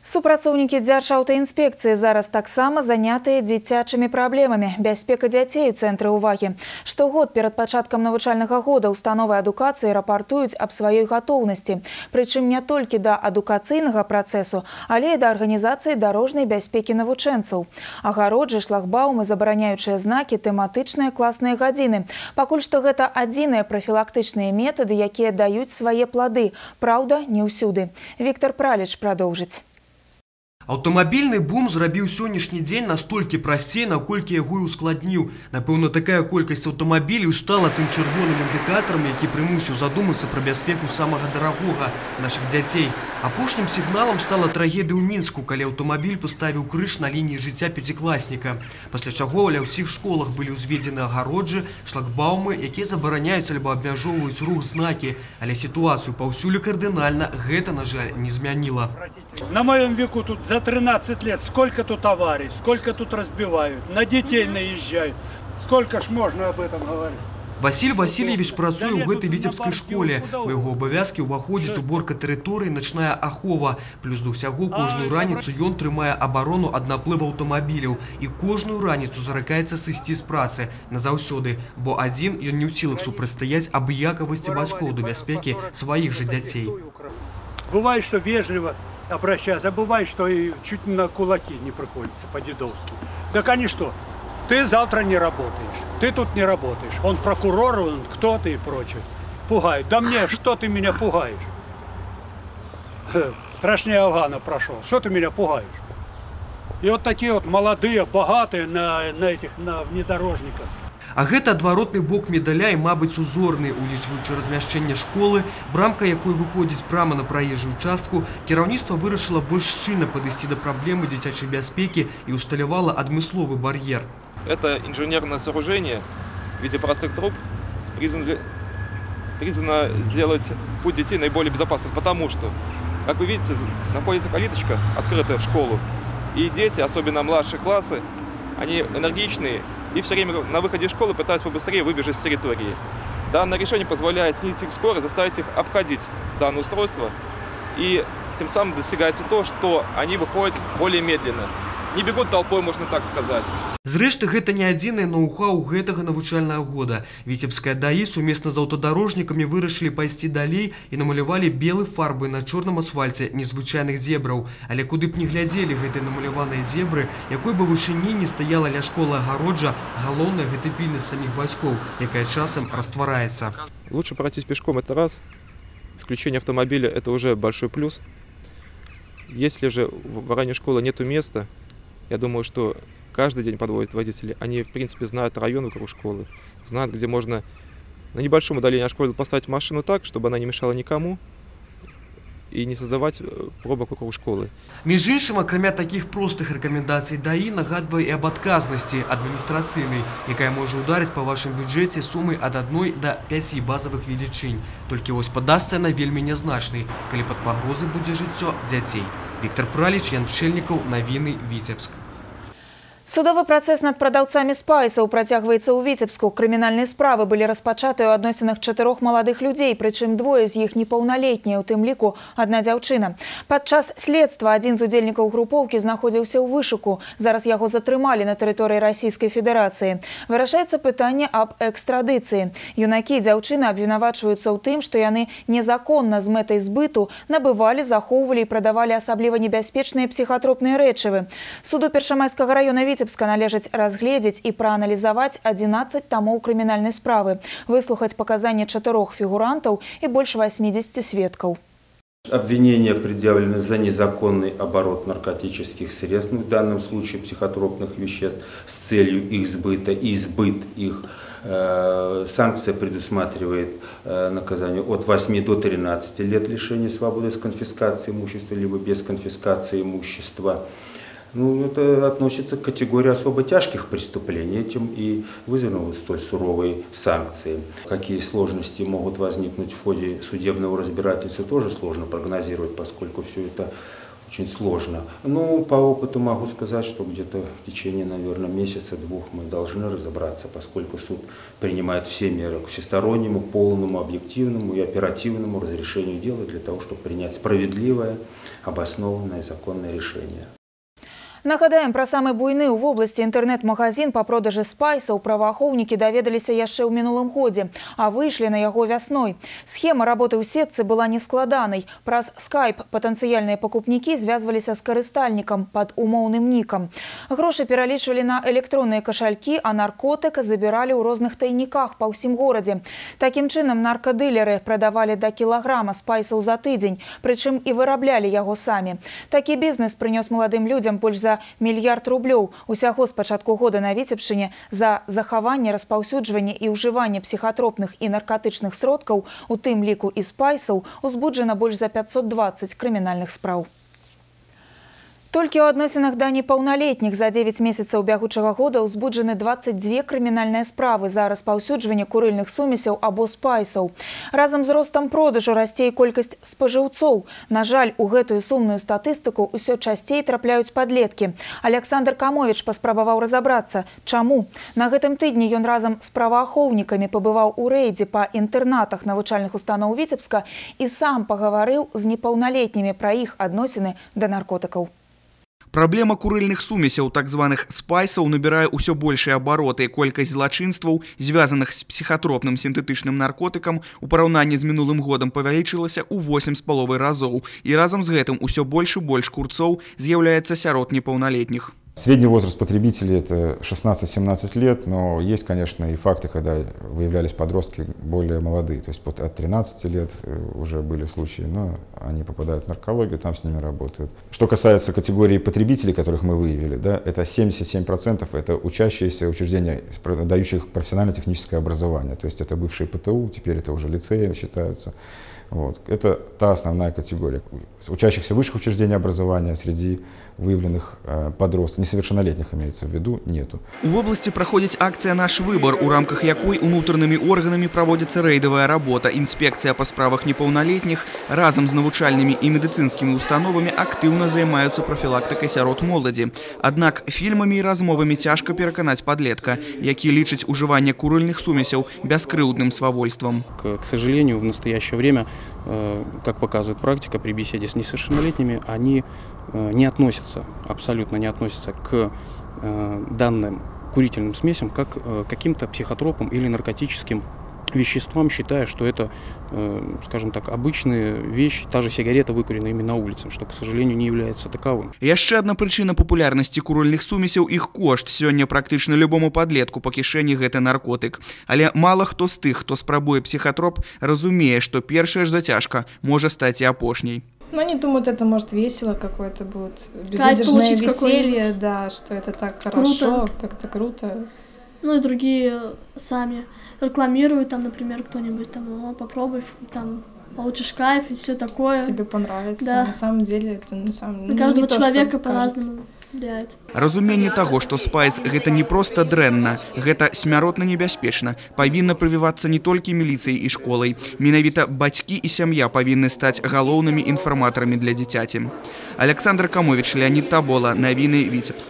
Супрацоўнікі дзяржаўтаінспекцыі зараз таксама занятыя дзіцячымі праблемамі. Бяспека дзяцей у цэнтры ўвагі. Штогод перад пачаткам навучальнага года установы адукацыі рапартуюць аб сваёй гатоўнасці. Прычым не толькі да адукацыйнага працэсу, але і да арганізацыі дарожнай бяспекі навучэнцаў. Агароджы, шлагбаумы, забараняючыя знакі, тэматычныя класныя гадзіны. Пакуль што гэта адзіныя прафілактычныя метады, якія даюць свае плады. Праўда, не ўсюды. Віктор Праліч прадоўжыць. Аўтамабільны бум зрабіў сённяшні дзень настолькі прасцей, наколькі яго і ускладніў. Напэўна, такая колькасць аўтамабіляў стала тым чырвоным індыкатарам, які прымусіў задумацца пра бяспеку самага дарагога – нашых дзяцей. Апошнім сігналам стала трагедыя ў Мінску, калі аўтамабіль паставіў крыж на лініі жыцця пяцікласніка. Пасля чаго ля ўсіх школах былі ўзведзены агароджы, шлагбаумы, якія забараняюць альбо абмяжоўваюць рух знакі. Але сітуацыю паўсюль кардынальна гэта, на жаль, не змяніла. На моем веку тут за 13 лет сколько тут аварий, сколько тут разбивают, на детей наезжают. Сколько ж можно об этом говорить? Василь Васильевич працуе ў гэтай віцебскай школе. У яго абавязкі ўваходзіць уборка тэрыторыі, начная ахова. Плюс да ўсяго кожную раніцу ён трымае абарону ад наплыву аўтамабіляў. І кожную раніцу заракаецца сысці з працы назаўсёды, бо адзін ён не ў сілах супрацьстаяць абыякавасці бацькоў да бяспекі сваіх жа дзяцей. Бывает, что вежливо обращаться, а бывает, что и чуть на кулаки не приходится по-дедовски. Так они что? Ты завтра не работаешь, ты тут не работаешь. Он прокурор, он кто-то и прочее. Пугает. Да мне, что ты меня пугаешь? Страшнее Афгана прошел. Что ты меня пугаешь? И вот такие вот молодые, богатые на этих, на внедорожниках. А гэта адваротны бок медаля і, мабыць, узорны, улічваючы размяшчэнне школы, брамка якой выходзіць прама на праезжую частку, кіраўніцтва вырашыла больш шчыльна падысці да праблемы дзіцячай бяспекі і ўсталявала адмысловы бар'ер. Это инженерное сооружение в виде простых труб призвано сделать путь детей наиболее безопасным, потому что, как вы видите, находится калиточка, открытая в школу, и дети, особенно младшие классы, они энергичные и все время на выходе из школы пытаются побыстрее выбежать с территории. Данное решение позволяет снизить их скорость, заставить их обходить данное устройство, и тем самым достигается то, что они выходят более медленно. Не бегут толпой, можно так сказать. Зрэшты, гэта не адзінае ноу-хау гэтага навучальнага года. Віцебская ДАІ сумесна з аўтадарожнікамі вырашылі пайсці далей і намалявалі белай фарбай на чорным асфальце незвычайных зебраў. Але куды б ні глядзелі гэтыя намаляваныя зебры, якой бы вышыні не стаяла ля школы агароджа, галоўнае гэта пільнасць саміх бацькоў, якая часам раствараецца. Лучше пройтись пешком – это раз. Исключение автомобиля – это уже большой плюс. Если же в районе школы нету места, я думаю, что каждый день подвозят водители. Они, в принципе, знают район вокруг школы, знают, где можно на небольшом удалении от школы поставить машину так, чтобы она не мешала никому. и не создавать пробок вокруг школы. Між іншым, акрамя такіх простых рэкамендацый ДАІ нагадвае і аб адказнасці адміністрацыйнай, якая можа ударыць па вашым бюджэце сумай ад 1 да 5 базавых велічынь. Толькі вось падасца яна вельмі нязначнай, калі пад пагрозай будзе жыццё дзяцей. Віктар Праліч, Ян Пшчэльнікаў, навіны, Віцебск. Судовы працэс над прадаўцамі спайсаў працягваецца ў Віцебску. Крымінальныя справы былі распачатыя ў адносінах 4 маладых людзей, прычым двое з іх непаўналетнія, у тым ліку адна дзяўчына. Падчас следства адзін з удзельнікаў групоўкі знаходзіўся ў вышуку. Зараз яго затрымалі на тэрыторыі Расійскай Федэрацыі. Вырашаецца пытанне аб экстрадыцыі. Юнакі і дзяўчына абвінавачваюцца ў тым, што яны незаконна з мэтай збыту набывалі, захоўвалі і прадавалі асабліва небяспечныя псіхатропныя рэчывы. Суду Першамайскага раёна Віцебска належыць разгледзець і прааналізаваць 11 тамоў крымінальнай справы, выслухаць паказанні 4 фігурантаў і больш 80 сведкаў. Обвинения предъявлены за незаконный оборот наркотических средств, в данном случае психотропных веществ, с целью их сбыта и сбыт их. Санкция предусматривает наказание от 8 до 13 лет лишения свободы с конфискацией имущества либо без конфискации имущества. Ну, это относится к категории особо тяжких преступлений, этим и вызваны вот столь суровые санкции. Какие сложности могут возникнуть в ходе судебного разбирательства, тоже сложно прогнозировать, поскольку все это очень сложно. Ну, по опыту могу сказать, что где-то в течение, наверное, месяца-двух мы должны разобраться, поскольку суд принимает все меры к всестороннему, полному, объективному и оперативному разрешению дела для того, чтобы принять справедливое, обоснованное, законное решение. Нагадаем, пра самы буйны ў вобласці інтэрнэт-магазін па продажы спайсаў праваахоўнікі даведаліся яшчэ ў мінулым годзе, а выйшлі на яго вясной. Схема работы ў сетцы была нескладанай. Праз скайп патэнцыяльныя пакупнікі звязваліся з карыстальнікам пад умоўным нікам. Грошы пералічвалі на электронныя кашалькі, а наркотык забіралі ў розных тайніках па ўсім горадзе. Такім чынам, наркадылеры прадавалі да кілаграма спайсаў за тыдзень, прычым і выраблялі яго самі. Такі бізнес прынёс маладым людзям больш за мільярд рублёў. Усяго з пачатку года на Віцебшчыне за захаванне, распаўсюджванне і ўжыванне псіхатропных і наркатычных сродкаў, у тым ліку і спайсаў, узбуджана больш за 520 крымінальных спраў. Толькі ў адносінах да непаўналетніх за 9 месяцаў бягучага года ўзбуджаны 22 крымінальныя справы за распаўсюджванне курыльных сумесяў або спайсаў. Разам з ростам продажу расце і колькасць спажыўцоў. На жаль, у гэтую сумную статыстыку ўсё часцей трапляюць падлеткі. Аляксандр Камовіч паспрабаваў разабрацца, чаму. На гэтым тыдні ён разам з праваахоўнікамі пабываў у рэйдзе па інтэрнатах навучальных устаноў Віцебска і сам пагаварыў з непаўналетнімі пра іх адносіны да наркотыкаў. Праблема курыльных сумесяў, так званых спайсаў, набірае ўсё большыя абароты. Колькасць злачынстваў, звязаных з псіхатропным сінтэтычным наркотыкам, у параўнанні з мінулым годам павялічылася ў 8,5 разоў. І разам з гэтым усё больш і больш курцоў з'яўляецца сярод непаўналетніх. Средний возраст потребителей – это 16-17 лет, но есть, конечно, и факты, когда выявлялись подростки более молодые, то есть от 13 лет уже были случаи, но они попадают в наркологию, там с ними работают. Что касается категории потребителей, которых мы выявили, да, это 77% это учащиеся учреждения, дающих профессионально-техническое образование, то есть это бывшие ПТУ, теперь это уже лицеи считаются. Вот. Это та основная категория. Учащихся высших учреждений образования среди выявленных подростков, несовершеннолетних имеется в виду, нету. У вобласці праходзіць акцыя «Наш выбор», у рамках якой унутранымі органамі праводзіцца рэйдавая работа. Інспекцыя па справах непаўналетніх разам з навучальнымі і медыцынскімі установамі актыўна займаюцца прафілактыкай сярод моладзі. Аднак фільмамі і размовамі цяжка пераканаць падлетка, які лічыць ужыванне курыльных сумесяў бяскрыўдным свавольствам. К сожалению, в настоящее время, как показывает практика, при беседе с несовершеннолетними, они не относятся, абсолютно не относятся к данным курительным смесям как к каким-то психотропам или наркотическим веществам, считая, что это, скажем так, обычные вещи, та же сигарета, выкуренная ими на улице, что, к сожалению, не является таковым. Яшчэ одна прычына папулярнасці курыльных сумесяў – іх кошт. Сёння практычна любому падлетку па кішэні гэты наркотык. Але мала хто з тых, хто спрабуе псіхатроп, разумее, што першая ж зацяжка можа стаць і апошняй. Ну, они думают, это, может, весело какое-то будет, безудержное веселье, да, что это так хорошо, как-то круто. Ну и другие сами рекламируют, там, например, кто-нибудь там, о, попробуй, там, получишь кайф и все такое. Тебе понравится. Да. На самом деле это на самом На каждого не то, человека что по-разному влияет. Разуменне таго, што спайс гэта не проста дрэнна, гэта смяротна небяспечна, павінна прывівацца не толькі міліцыяй і школай. Менавіта бацькі і сям'я павінны стаць галоўнымі інфарматарамі для дзіцяці. Аляксандр Камовіч, Леанід Табола, навіны, Віцебск.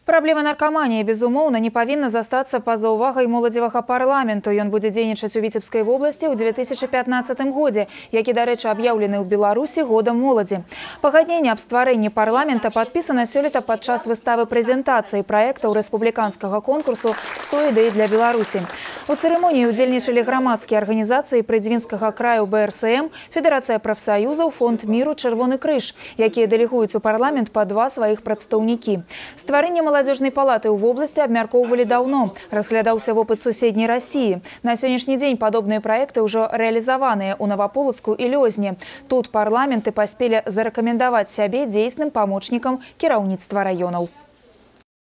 Праблема наркаманіі, безумоўна, не павінна застацца па-за ўвагай моладзевага парламенту. Ён будзе дзейнічаць у Віцебскай вобласці ў 2015 годзе, які, дарэчы, аб'яўлены ў Беларусі годам моладзі. Пагадненне аб стварэнні парламента падпісана сёлета падчас выставы прэзентацыі праектаў рэспубліканскага конкурсу «100 ідэй для Беларусі». У цырымоніі ўдзельнічалі грамадскія арганізацыі Прыдзвінскага краю БРСМ, Федэрацыя прафсаюзаў, Фонд міру, Чырвоны крыж, якія дэлегуюць у парламент па два сваіх прадстаўнікі. Стварэнне маладзёжнай палаты ў вобласці абмяркоўвалі даўно. Разглядаўся вопыт суседняй Расіі. На сённяшні дзень падобныя праекты ўжо рэалізаваныя ў Наваполацку і Лёзні. Тут парламенты паспелі зарэкамендаваць сябе дзейсным памочнікам кіраўніцтва раёнаў.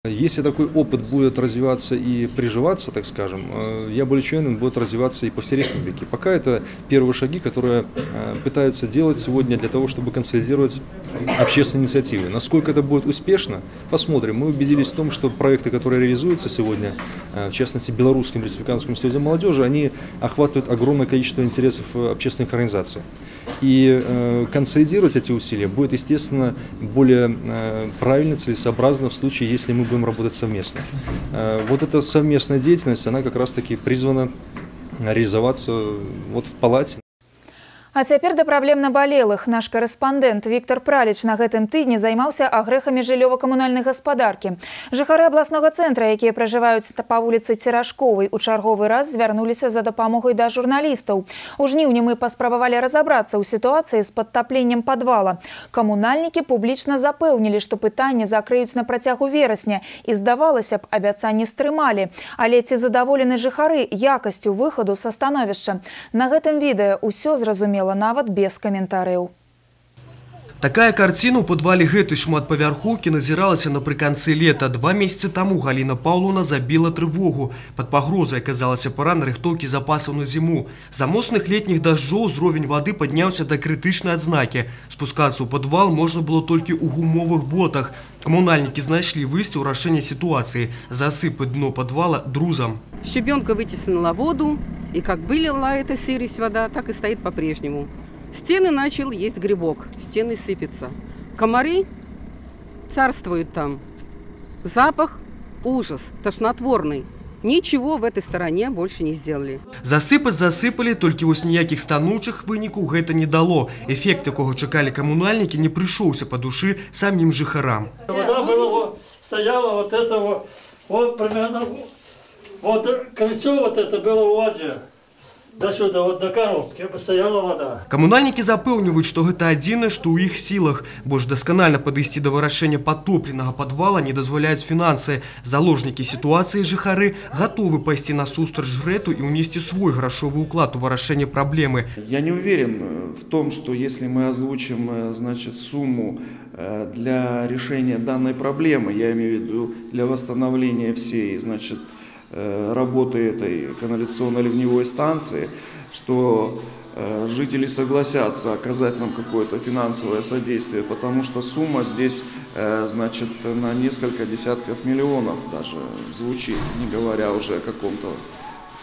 Если такой опыт будет развиваться и приживаться, так скажем, я более чем уверен, будет развиваться и по всей республике. Пока это первые шаги, которые пытаются делать сегодня для того, чтобы консолидировать общественные инициативы. Насколько это будет успешно, посмотрим. Мы убедились в том, что проекты, которые реализуются сегодня, в частности, Белорусским республиканским союзом молодежи, они охватывают огромное количество интересов общественных организаций. И консолидировать эти усилия будет, естественно, более правильно, целесообразно в случае, если мы будем работать совместно. Вот эта совместная деятельность, она как раз-таки призвана реализоваться вот в палате. А цяпер да праблем набалелых. Наш карэспандэнт Віктор Праліч на гэтым тыдні займаўся агрэхамі жыллёва-камунальнай гаспадаркі. Жыхары абласнога цэнтра, якія пражываюць па вуліцы Церашковай, у чарговы раз звярнуліся за дапамогай да журналістаў. У жніўні мы паспрабавалі разабрацца ў сітуацыі з падтапленнем падвала. Камунальнікі публічна запэўнілі, што пытанне закрыюць на працягу верасня і, здавалася б, абяцанне стрымалі. Але ці задаволены жыхары якасцю выхаду са становішча? На гэтым відэа ўсё зразумела нават без каментарыяў. Такая карціна ў падвале гэтай шматпавярхоўкі назіралася напрыканцы лета. 2 месяцы таму Галіна Паўлаўна забіла трывогу. Пад пагрозай аказалася пара нарыхтоўкі запасаў на зіму. За моцных летніх дажджоў узровень вады падняўся да крытычнай адзнакі. Спускацца ў падвал можна было толькі ў гумовых ботах. Камунальнікі знайшлі выйсце ў рашэнне сітуацыі – засыпаць дно падвала друзам. Щебенка вытеснула воду, и как была эта сырость вода, так и стоит по-прежнему. Стены начал есть грибок, стены сыпятся. Комары царствуют там. Запах – ужас, тошнотворный. Ничего в этой стороне больше не сделали. Засыпаць засыпалі, толькі вось ніякіх станоўчых вынікаў гэта не дало. Эфект, якога чакалі камунальнікі, не прыйшоўся па душы самім жыхарам. Вода была, стояла вот этого, вот примерно, вот крыльцо вот это было в воде. До сюда, вот до коробки, стояла вода. Камунальнікі запэўніваюць, што гэта адзінае, што ў іх сілах. Больш дасканальна падысці да вырашэння патопленага падвала не дазваляюць фінансы. Заложнікі сітуацыі жыхары гатовы пайсці насустрач ЖРЭТу і ўнесці свой грашовы ўклад у вырашэнне праблемы. Я не уверен в том, что если мы озвучим, значит, сумму для решения данной проблемы, я имею в виду для восстановления всей, значит, работы этой канализационно-ливневой станции, что жители согласятся оказать нам какое-то финансовое содействие, потому что сумма здесь, значит, на несколько десятков миллионов даже звучит, не говоря уже о каком-то,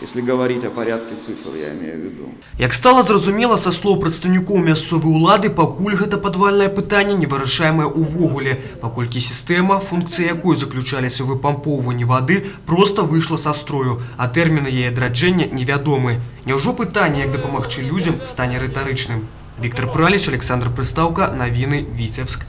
если говорить о порядке цифр, я имею в виду. Як стала зразумела са слоў прадстаўнікоў мясцовай улады, пакуль гэта падвальнае пытанне не вырашаемае ўвогуле, паколькі сістэма, функцыі якой заключаліся ў выпампоўванні вады, проста выйшла са строю, а тэрміны яе адраджэння невядомы. Няўжо пытанне, як дапамагчы людзям, стане рытарычным? Віктор Праліч, Аляксандр Прыстаўка, навіны, Віцебск.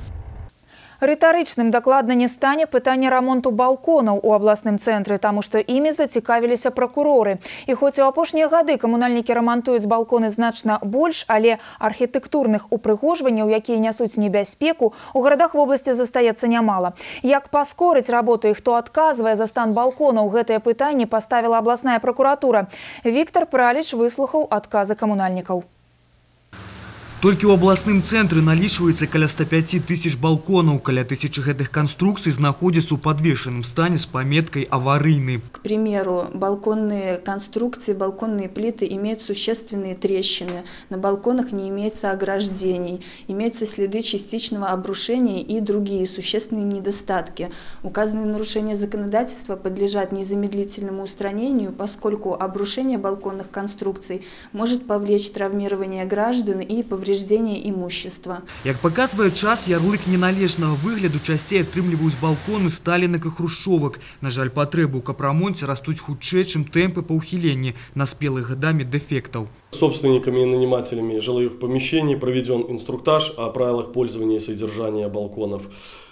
Рытарычным дакладна не стане пытанне рамонту балконаў у абласным цэнтры, таму што імі зацікавіліся пракуроры. І хоць у апошнія гады камунальнікі рамантуюць балконы значна больш, але архітэктурных упрыгожванняў, якія нясуць небяспеку, у гарадах вобласці застаецца нямала. Як паскорыць работу і хто адказвае за стан балконаў, гэтае пытанне паставіла абласная пракуратура. Віктор Праліч выслухаў адказы камунальнікаў. Толькі ў абласным цэнтры налічваецца каля 105 тысяч балконаў. Каля тысячы гэтых канструкцый знаходзяцца ў падвешаным стане з паметкай «аварыйны». К примеру, балконные конструкции, балконные плиты имеют существенные трещины. На балконах не имеется ограждений, имеются следы частичного обрушения и другие существенные недостатки. Указанные нарушения законодательства подлежат незамедлительному устранению, поскольку обрушение балконных конструкций может повлечь травмирование граждан и повреждение имущества. Як показвае час, ярлык неналежнага выгляду часцей атрымліваюць балконы сталінак і хрушчовак. На жаль, патрэбы ў капрамонце растуць хутчэй, чым тэмпы па ўхіленні наспелых гадамі дэфектаў. Собственниками и нанимателями жилых помещений проведен инструктаж о правилах пользования и содержания балконов.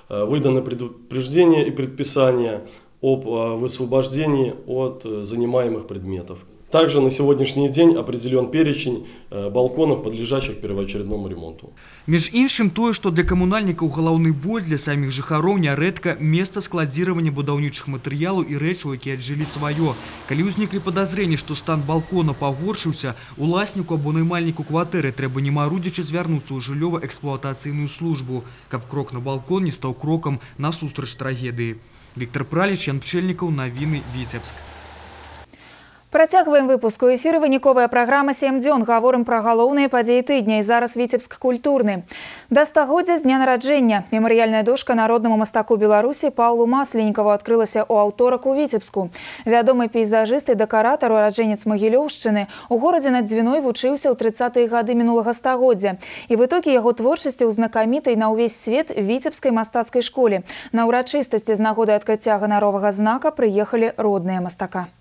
Выдано предупреждение и предписание об высвобождении от занимаемых предметов. Также на сегодняшний день определен перечень балконов, подлежащих первоочередному ремонту. Між іншым, тое, што для камунальнікаў галаўны боль, для саміх жыхароў нярэдка месца складзіравання будаўнічых матэрыялаў і рэчаў, якія аджылі сваё. Калі ўзніклі падазрэнні, што стан балкона пагоршыўся, уласніку або наймальніку кватэры трэба не марудзячы звярнуцца ў жыллёва-эксплуатацыйную службу, каб крок на балкон не стаў крокам насустрач трагедыі. Віктор Праліч, Ян Пчэльнікаў, навіны, Віцебск. Працягваем выпуск. У эфіры выніковая праграма «7 дзён». Гаворым пра галоўныя падзеі тыдня. І зараз Віцебск культурны. Да стагоддзя з дня нараджэння мемарыяльная дошка народнаму мастаку Беларусі Паўлу Масленнікаву адкрылася ў аўторак у Віцебску. Вядомы пейзажыст і дэкаратар, ураджэнец Магілёўшчыны, у горадзе над Дзвіной вучыўся ў 30-е гады мінулага стагоддзя. І вытокі яго творчасці ў знакамітай на ўвесь свет Віцебскай мастацкай школе. На ўрачыстасці з нагоды адкрыцця ганаровага знака прыехалі родныя мастака.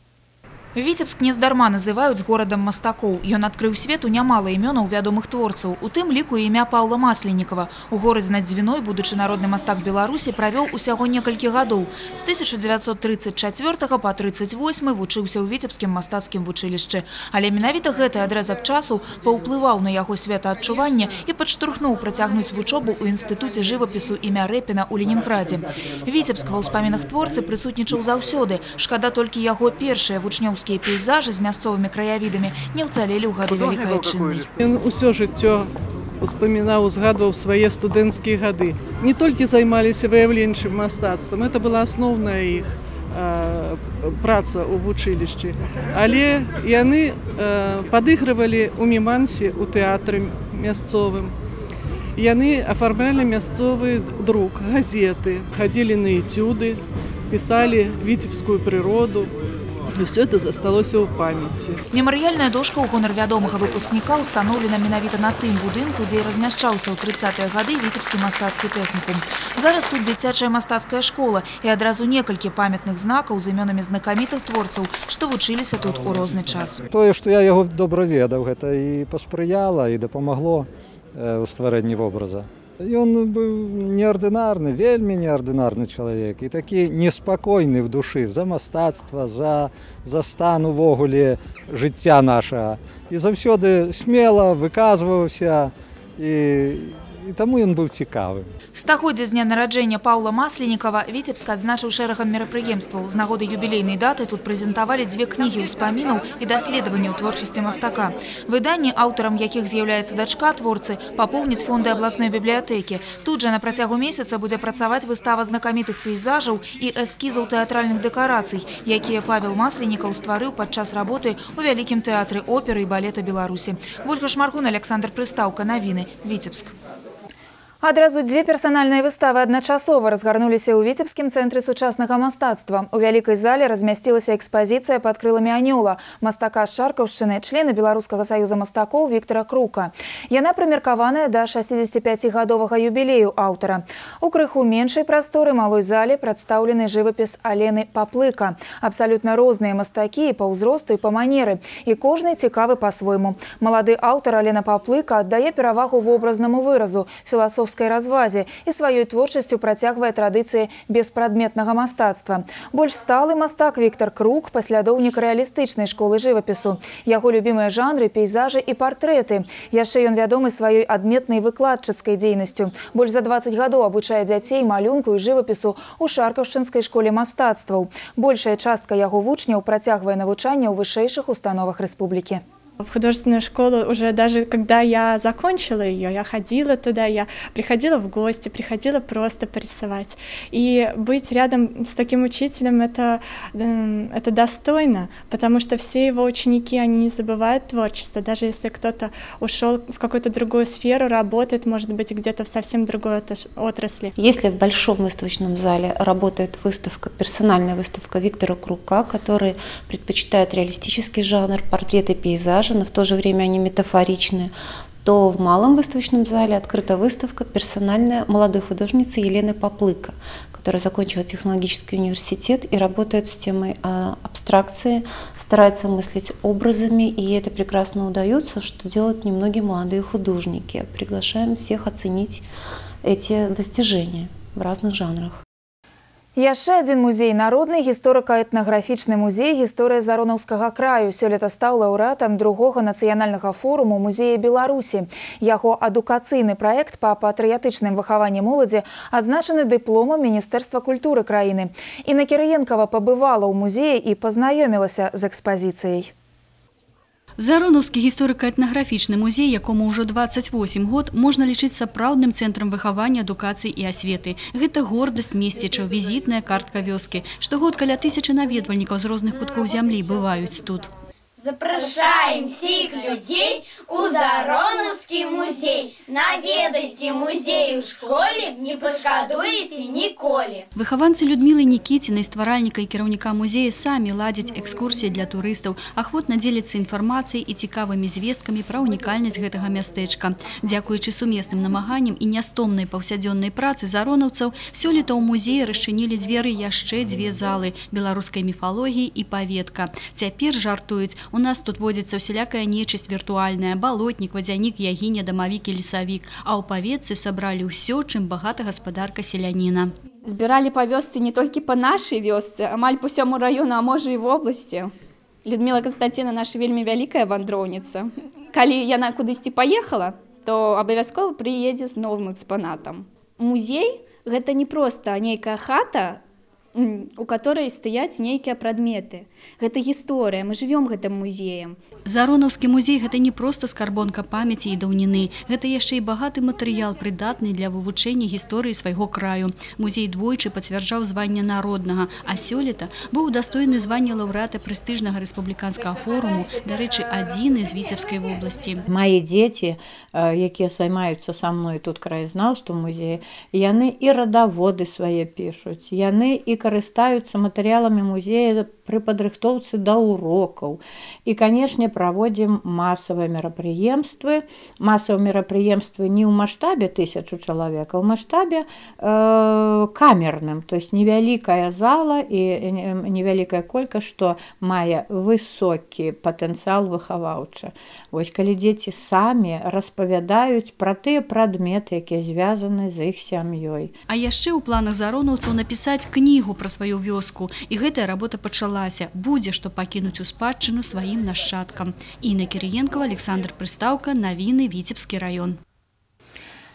Віцебск нездарма называюць горадам мастакоў. Ён адкрыў свету нямала імёнаў вядомых творцаў, у тым ліку і імя Паўла Масленнікава. У горадзе над Дзвіной будучы народны мастак Беларусі правёў усяго некалькі гадоў. З 1934 па 1938 вучыўся ў Віцебскім мастацкім вучылішчы. Але менавіта гэты адрэзак часу паўплываў на яго светаадчуванне і падштурхнуў працягнуць вучобу ў інстытуце жывапісу імя Рэпіна ў Ленінградзе. Віцебск ва ўспамінах творцы прысутнічаў заўсёды. Шкада толькі яго першыя вучнёўскія пейзажы з мясцовымі краявідамі не ўцалелі ў гады Вялікай Айчыннай. Ён усё жыццё успамінаў, узгадваў свае студэнцкія гады. Не толькі займаліся выяўленчым мастацтвам, это была асноўная іх праца ў вучылішчы, але яны падыгрывалі ў мімансе, у тэатры мясцовым. Яны афармлялі мясцовы друк, газеты, хадзілі на этюды, пісалі віцебскую прыроду. І ўсё это засталося ў памяці. Мемарыяльная дошка ў гонар вядомага выпускніка ўстаноўлена менавіта на тым будынку, дзе і размяшчаўся ў 30-е гады Віцебскі мастацкі тэхнікум. Зараз тут дзіцячая мастацкая школа і адразу некалькі памятных знакаў з імёнамі знакамітых творцаў, што вучыліся тут у розны час. Тое, што я яго добра ведаў, гэта і паспрыяла, і дапамагло ў стварэнні вобраза. Ён быў неардынарны, вельмі неардынарны чалавек і такі неспакойны в душы за мастацтва, за стан увогуле жыцця нашага. І заўсёды смела выказваўся, і таму ён быў цікавым. Стагоддзе з дня нараджэння Паўла Масленнікава Віцебск адзначыў шэрагам мерапрыемстваў. З нагоды юбілейнай даты тут прэзентавалі дзве кнігі ўспамінаў і даследаванняў творчасці мастака. Выданні, аўтарам якіх з'яўляецца дачка творцы, папоўняць фонды абласной бібліятэкі. Тут жа на працягу месяца будзе працаваць выстава знакамітых пейзажаў і эскізаў тэатральных дэкарацый, якія Павел Масленнікаў стварыў падчас работы ў Вялікім тэатры оперы і балета Беларусі. Вольга Шмаргун, Александр Прыстаўка. Навіны. Віцебск. Адразу дзве персанальныя выставы адначасова разгарнуліся ў Віцебскім цэнтры сучаснага мастацтва. У вялікай зале размясцілася экспазіцыя «Пад крыламі анёла» мастака з Шаркаўшчыны, члена Беларускага саюза мастакоў Віктара Крука. Яна прымеркаваная да 65-гадовага юбілею аўтара. У крыху меншай прасторы малой зале прадстаўлены жывапіс Алены Паплыка. Абсалютна розныя мастакі і па ўзросту, і па манеры. І кожны цікавы па-свойму. Малады аўтар Алена Паплыка аддае перавагу вобразнаму выразу, філасофскай развазе і сваёй творчасцю працягвае традыцыі беспрадметнага мастацтва. Больш сталы мастак Віктар Крук, паслядоўнік рэалістычнай школы жывапісу. Яго любімыя жанры – пейзажы і партрэты. Яшчэ ён вядомы сваёй адметнай выкладчыцкай дзейнасцю. Больш за 20 гадоў абучае дзяцей малюнку і жывапісу ў Шаркаўшчынскай школе мастацтваў. Большая частка яго вучняў працягвае навучанне ў вышэйшых установах рэспублікі. В художественную школу уже даже когда я закончила ее, я ходила туда, я приходила в гости, приходила просто порисовать. И быть рядом с таким учителем это достойно, потому что все его ученики, они не забывают творчество. Даже если кто-то ушел в какую-то другую сферу, работает, может быть, где-то в совсем другой отрасли. Если в большом выставочном зале работает выставка, персональная выставка Виктора Крука, который предпочитает реалистический жанр, портреты, пейзажи, но в то же время они метафоричны, то в малом выставочном зале открыта выставка персональная молодой художницы Елены Поплыка, которая закончила технологический университет и работает с темой абстракции, старается мыслить образами, и это прекрасно удается, что делают немногие молодые художники. Приглашаем всех оценить эти достижения в разных жанрах. Яшчэ адзін музей – народны гісторыка-этнаграфічны музей гісторыі Заронаўскага краю. Сёлета стаў лаўрэатам другога нацыянальнага форуму музея Беларусі. Яго адукацыйны праект па патрыятычным выхаванні моладзі адзначаны дыпломам Міністэрства культуры краіны. Інна Кірыенкава пабывала ў музеі і пазнаёмілася з экспазіцыяй. Заронаўскі гісторыка-этнаграфічны музей, якому ўжо 28 год, можна лічыць сапраўдным цэнтрам выхавання, адукацыі і асветы. Гэта гордасць месцічаў, візітная картка вёскі. Штогод каля 1000 наведвальнікаў з розных куткоў зямлі бываюць тут. Запрашаем всіх людзей у Заронаўскі музей. Наведайце музей у школе, не пашкадуеце ніколі. Выхаванцы Людмілы Нікіцінай, стваральніка і кіраўніка музея, самі ладзяць экскурсіі для турыстаў, ахвотна дзеляцца інфармацыяй і цікавымі звесткамі пра унікальнасць гэтага мястэчка. Дзякуючы сумесным намаганням і нястомнай паўсядзённай працы заронаўцаў, сёлета ў музеі расчынілі дзверы яшчэ дзве залы – беларускай міфалогіі і паветка. Цяпер жартуюць: у нас тут водзіцца ўсялякая нечысць віртуальная – балотнік, вадзянік, ягіня, дамавік і лесавік. А ў паветцы сабралі ўсё, чым багата гаспадарка селяніна. Збіралі па вёсцы не толькі па нашай вёсцы, амаль па ўсяму раёну, а можа і в обласці. Людміла Канстанціна наша вельмі вялікая вандроўніца. Калі яна кудысьці паехала, то абавязкова прыедзе з новым экспанатам. Музей – гэта не проста нейкая хата, у которой стаяць нейкія прадметы. Гэта гісторыя, мы жывём гэтым музеем. Заронаўскі музей – гэта не проста скарбонка памяці і даўніны. Гэта яшчэ і багаты матэрыял, прыдатны для вывучэння гісторыі свайго краю. Музей двойчы пацвярджаў званне народнага, а сёлета быў удастоены звання лаўрэата прэстыжнага рэспубліканскага форуму, дарэчы, адзіны з Віцебскай вобласці. Мае дзеці, якія займаюцца са мной тут краязнаўствам музея, яны і радаводы свае пішуць, яны і карыстаюцца матэрыяламі музея пры падрыхтоўцы да урокаў. І, канешне, праводзім масавыя мерапрыемствы. Масавыя мерапрыемствы не ў маштабе 1000 чалавек, а ў маштабе камерным, то есть невялікая зала і невялікая колькасць, што мае высокі патэнцыял выхаваўчы. Вось калі дзеці самі распавядаюць пра тыя прадметы, якія звязаны з іх сям'ёй. А яшчэ ў планах заронаўцаў напісаць кнігу пра сваю вёску. І гэтая работа пачалася. Будзе, што пакінуць у спадчыну сваім нашчадкам. Інна Кірыенкава, Александр Прыстаўка, навіны, Віцебскі раён.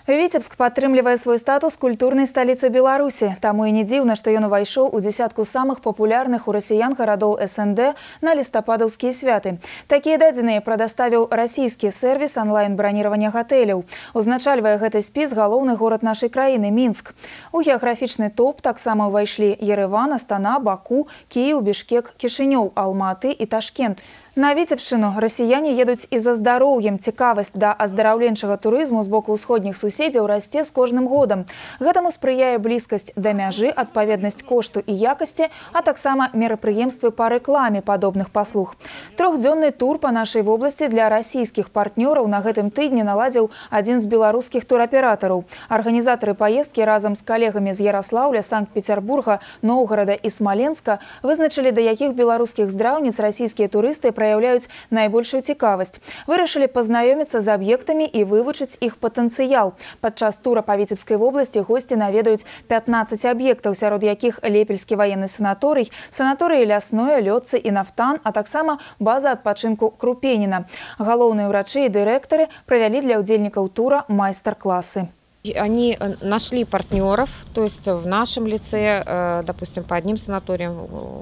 Віцебск падтрымлівае свой статус культурнай сталіцы Беларусі. Таму і не дзіўна, што ён увайшоў у дзесятку самых папулярных у расіян гарадоў СНД на лістападаўскія святы. Такія дадзеныя прадаставіў расійскі сервіс онлайн-браніравання гатэляў. Узначальвае гэты спіс галоўны горад нашай краіны – Мінск. У геаграфічны топ таксама ўвайшлі Ерэван, Астана, Баку, Кіеў, Бішкек, Кішынёў, Алматы і Ташкент. На Віцебшчыну расіяне едуць і за здароўем. Цікавасць да аздараўленчага турызму з боку ўсходніх суседзяў расце з кожным годам. Гэтаму спрыяе блізкасць да мяжы, адпаведнасць кошту і якасці, а таксама мерапрыемствы па рэкламе падобных паслуг. Трохдзённы тур па нашай вобласці для расійскіх партнёраў на гэтым тыдні наладзіў адзін з беларускіх тураператараў. Арганізатары паездкі разам з калегамі з Ярослаўля, Санкт-Петербурга, Ноўгарада і Смаленска вызначылі, да якіх беларускіх здраўніц расійскія турысты праяўляюць найбольшую цікавасць. Вырашылі пазнаёміцца з аб'ектамі і вывучыць іх патэнцыял. Падчас тура па Віцебскай вобласці госці наведаюць 15 аб'ектаў, сярод якіх Лепельскі ваенны санаторый, санаторыі Лясное, Лётцы і Нафтан, а таксама база адпачынку Крупеніна. Галоўныя ўрачы і дырэктары правялі для ўдзельнікаў тура майстар-класы. Они нашли партнеров, то есть в нашем лице, допустим, по одним санаториям,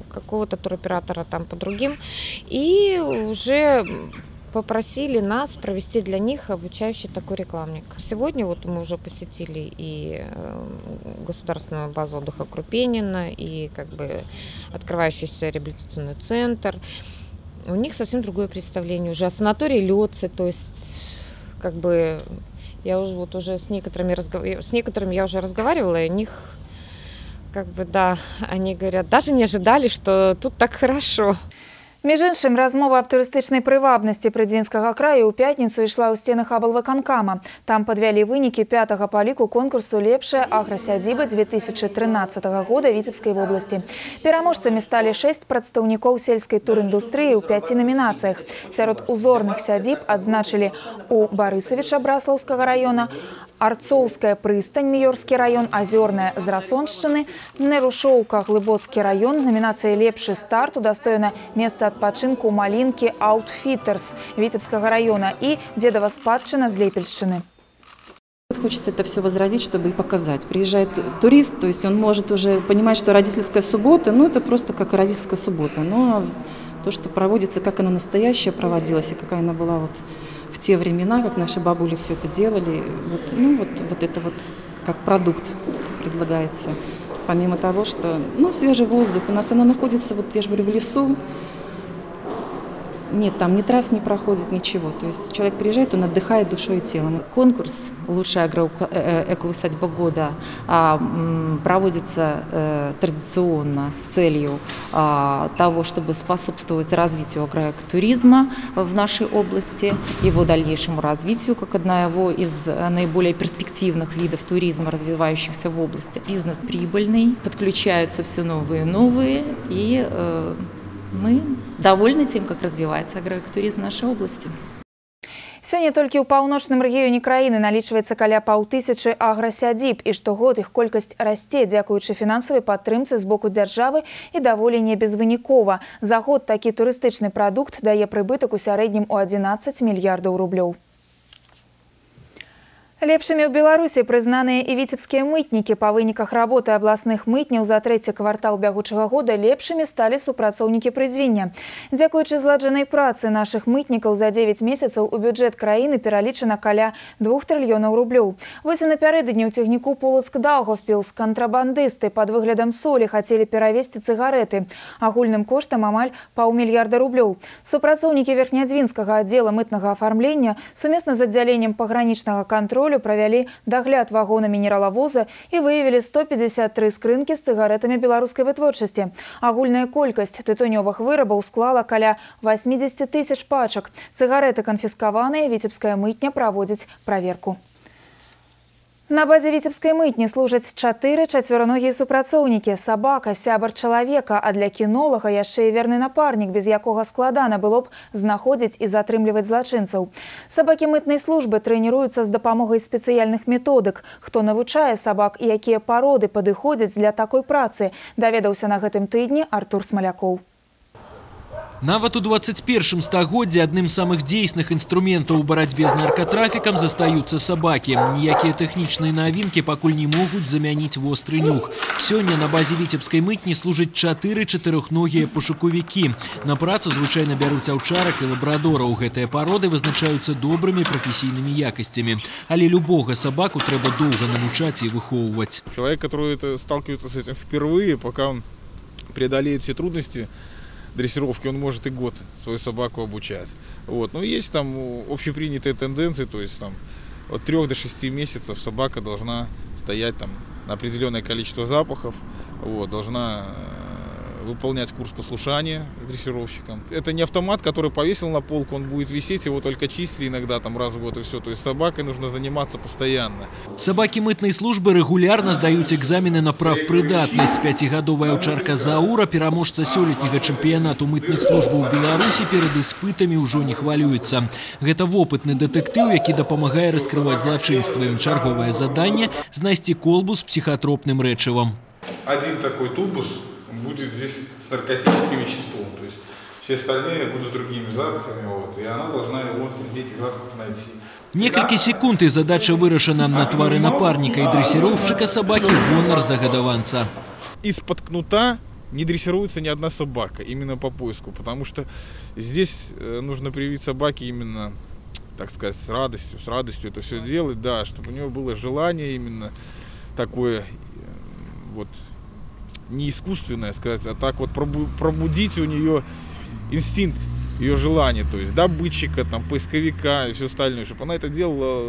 какого-то туроператора там по другим, и уже Попросили нас провести для них обучающий такой рекламник. Сегодня вот мы уже посетили и государственную базу отдыха Крупенина, и как бы открывающийся реабилитационный центр. У них совсем другое представление уже о санатории Лётце, то есть как бы я уже, вот уже с некоторыми я уже разговаривала, и у них как бы, да, они говорят, даже не ожидали, что тут так хорошо. Між іншым, размова аб турыстычнай прывабнасці Прыдзвінскага краю ў пятніцу ішла ў сценах аблвыканкама. Там падвялі вынікі пятага па ліку конкурсу «Лепшая аграсядзіба 2013 года Віцебскай вобласці». Пераможцамі сталі 6 прадстаўнікоў сельскай туріндустрыі ў 5 намінацыях. Сярод узорных сядзіб адзначылі у Барысавіча Браслаўскага раёна, Арцоўская прыстань, Міёрскі раён, Азёрная з Расоншчыны, Нерушоўка, Глыбоцкі раён. Намінацыя «Лепшы старт» удастоена месца адпачынку Малінкі Аутфітерс Віцебскага раёна і Дзедава спадчына з Лепельшчыны. Хочется это все возродить, чтобы и показать. Приезжает турист, то есть он может уже понимать, что родительская суббота, ну это просто как родительская суббота, но то, что проводится, как она настоящая проводилась и какая она была вот в те времена, как наши бабули все это делали, вот, ну, вот это вот как продукт предлагается. Помимо того, что, ну, свежий воздух, у нас она находится, вот я же говорю, в лесу. Нет, там ни трасс не проходит, ничего. То есть человек приезжает, он отдыхает душой и телом. Конкурс «Лучшая экоусадьба года» проводится традиционно с целью того, чтобы способствовать развитию агроэкотуризма в нашей области, его дальнейшему развитию как одного из наиболее перспективных видов туризма, развивающихся в области. Бизнес прибыльный, подключаются все новые и новые, и мы довольны тем, как развивается агроэкотуризм в нашей области. Сёння толькі ў паўночным рэгіёне краіны налічваецца каля 500 аграсядзіб, і штогод іх колькасць расце, дзякуючы фінансавай падтрымцы з боку дзяржавы і даволі не безвынікова. За год такі турыстычны прадукт дае прыбытак у сярэднім у 11 мільярдаў рублёў. Лепшымі ў Беларусі прызнаныя і віцебскія мытнікі. Па выніках работы абласных мытняў за трэці квартал бягучага года лепшымі сталі супрацоўнікі Прыдзвіння. Дзякуючы зладжанай працы нашых мытнікаў за 9 месяцаў у бюджэт краіны пералічана каля 2 трыльёнаў рублёў. Вось і напярэдадні ў цягніку Полацк-Даўгаўпілс кантрабандысты пад выглядам солі хацелі перавезці цыгарэты. Агульным коштам амаль 500 мільярда рублёў. Супрацоўнікі Верхнядзвінскага аддзела мытнага афармлення сумесна з аддзяленнем пагранічнага кантролю правялі дагляд вагона мінералавоза і выявілі 153 скрынкі з цыгаретамі беларускай вытворчасці. Агульная колькасць тытунёвых вырабаў склала каля 80 тысяч пачак. Цыгарэты канфіскаваныя, віцебская мытня праводзіць праверку. На базе віцебскай мытні служаць 4 чацвероногія супрацоўнікі. Сабака, сябар чалавека, а для кінолага яшчэ і верны напарнік, без якога складана было б знаходзіць і затрымліваць злачынцаў. Сабакі мытнай службы трэніруюцца з дапамогай спецыяльных методык. Хто навучае сабак і якія пароды падыходзяць для такой працы, даведаўся на гэтым тыдні Артур Смалякоў. Нават у 21 стагоддзі адным з самых дзейсных інструментаў у барацьбе з наркатрафікам застаюцца сабакі. Ніякія тэхнічныя навінкі пакуль не могуць замяніць востры нюх. Сёння на базе віцебскай мытні служаць 4 чатырохногія пошукавікі. На працу звычайна бяруць аўчарак і лабрадораў. Гэтыя пароды вызначаюцца добрымі прафесійнымі якасцямі. Але любога сабаку трэба доўга навучаць і выхоўваць. Человек, который сталкивается с этим впервые, пока он преодолеет все трудности дрессировки, он может и год свою собаку обучать. Вот. Но есть там общепринятые тенденции, то есть там от 3 до 6 месяцев собака должна стоять там на определенное количество запахов, вот, должна выполнять курс послушания с дрессировщиком. Это не автомат, который повесил на полку, он будет висеть, его только чистить иногда там раз в год и все. То есть собакой нужно заниматься постоянно. Собаки мытной службы регулярно сдают экзамены на правпрыдатнасць. Пятигадовая овчарка Заура, пераможца сёлетняга чэмпіянату мытных службаў Беларусі, перад іспытамі ўжо не хвалюецца. Гэта вопытны дэтэктыў, які дапамагае раскрываць злачынствы. Чарговае заданне – знайсці колбу з псіхатропным рэчывам. Один такой тубус будет здесь с наркотическим веществом, то есть все остальные будут с другими запахами, вот, и она должна его среди этих запахов найти. Некалькі секунд, и задача вырашана. На твары напарника и дрессировщика собаки гонор загадаванца. Из-под кнута Не дрессируется ни одна собака именно по поиску, потому что здесь нужно привить собаке именно, так сказать, с радостью это все делать, да, чтобы у него было желание именно такое, вот, не искусственное, сказать, а так вот пробудить у нее инстинкт, ее желание, то есть добытчика, там, поисковика и все остальное, чтобы она это делала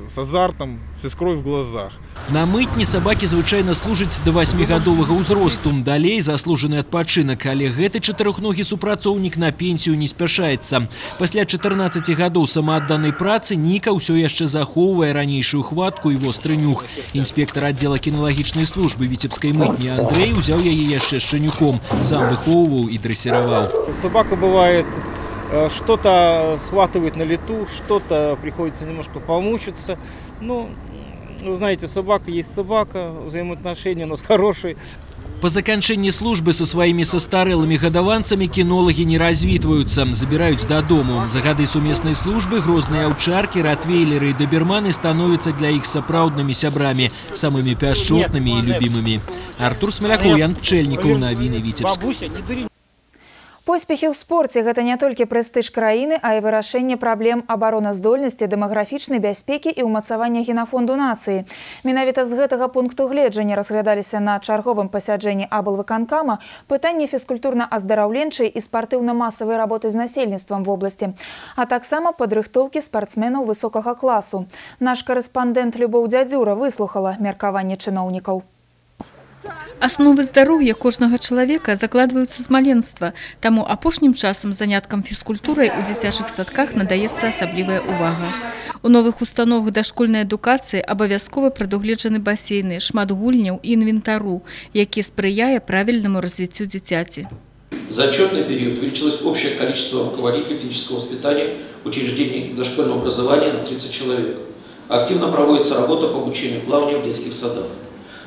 с азартом, с искрой в глазах. На мытні сабакі звычайна служаць да 8-гадовага ўзросту. Далей заслужаны адпачынак, але гэты чатырохногі супрацоўнік на пенсію не спяшаецца. Пасля 14 гадоў самаадданай працы Ніка ўсё яшчэ захоўвае ранейшую хватку і востры нюх. Інспектар аддзела кіналагічнай службы віцебскай мытні Андрэй узяў яе яшчэ шчанюком, сам выхоўваў і дрэсіраваў. Собака бывает, что-то схватывает на лету, что-то приходится немножко помучиться. Ну, вы знаете, собака есть собака, взаимоотношения у нас хорошие. Па заканчэнні службы са сваімі састарэлымі гадаванцамі кінолагі не развітваюцца, забіраюць дадому. За гады сумеснай службы грозныя аўчаркі, ратвейлеры і даберманы становяцца для іх сапраўднымі сябрамі, самымі пяшчотнымі і любімымі. Артур Смалякоў, Ян Пчэльнікаў, навіны Віцебск. Поспехі ў спорце – гэта не толькі прэстыж краіны, а і вырашэнне праблем абароназдольнасці, дэмаграфічнай бяспекі і ўмацавання генафонду нацыі. Менавіта з гэтага пункту гледжання разглядаліся на чарговым пасяджэнні аблвыканкама пытанні фізкультурна-аздараўленчай і спартыўна-масавай работы з насельніцтвам вобласці, а таксама падрыхтоўкі спартсменаў высокага класу. Наш карэспандэнт Любоў Дзядзюра выслухала меркаванне чыноўнікаў. Асновы здароўя кожнага чалавека закладваюцца з маленства, таму апошнім часам заняткам фізкультурай у дзіцячых садках надаецца асаблівая ўвага. У новых установах дашкольнай адукацыі абавязкова прадугледжаны басейны, шмат гульняў і інвентару, які спрыяе правільнаму развіццю дзіцяці. За отчетный период увеличилось общее количество руководителей физического воспитания учреждений дошкольного образования на 30 человек. Активно проводится работа по обучению плаванию в детских садах.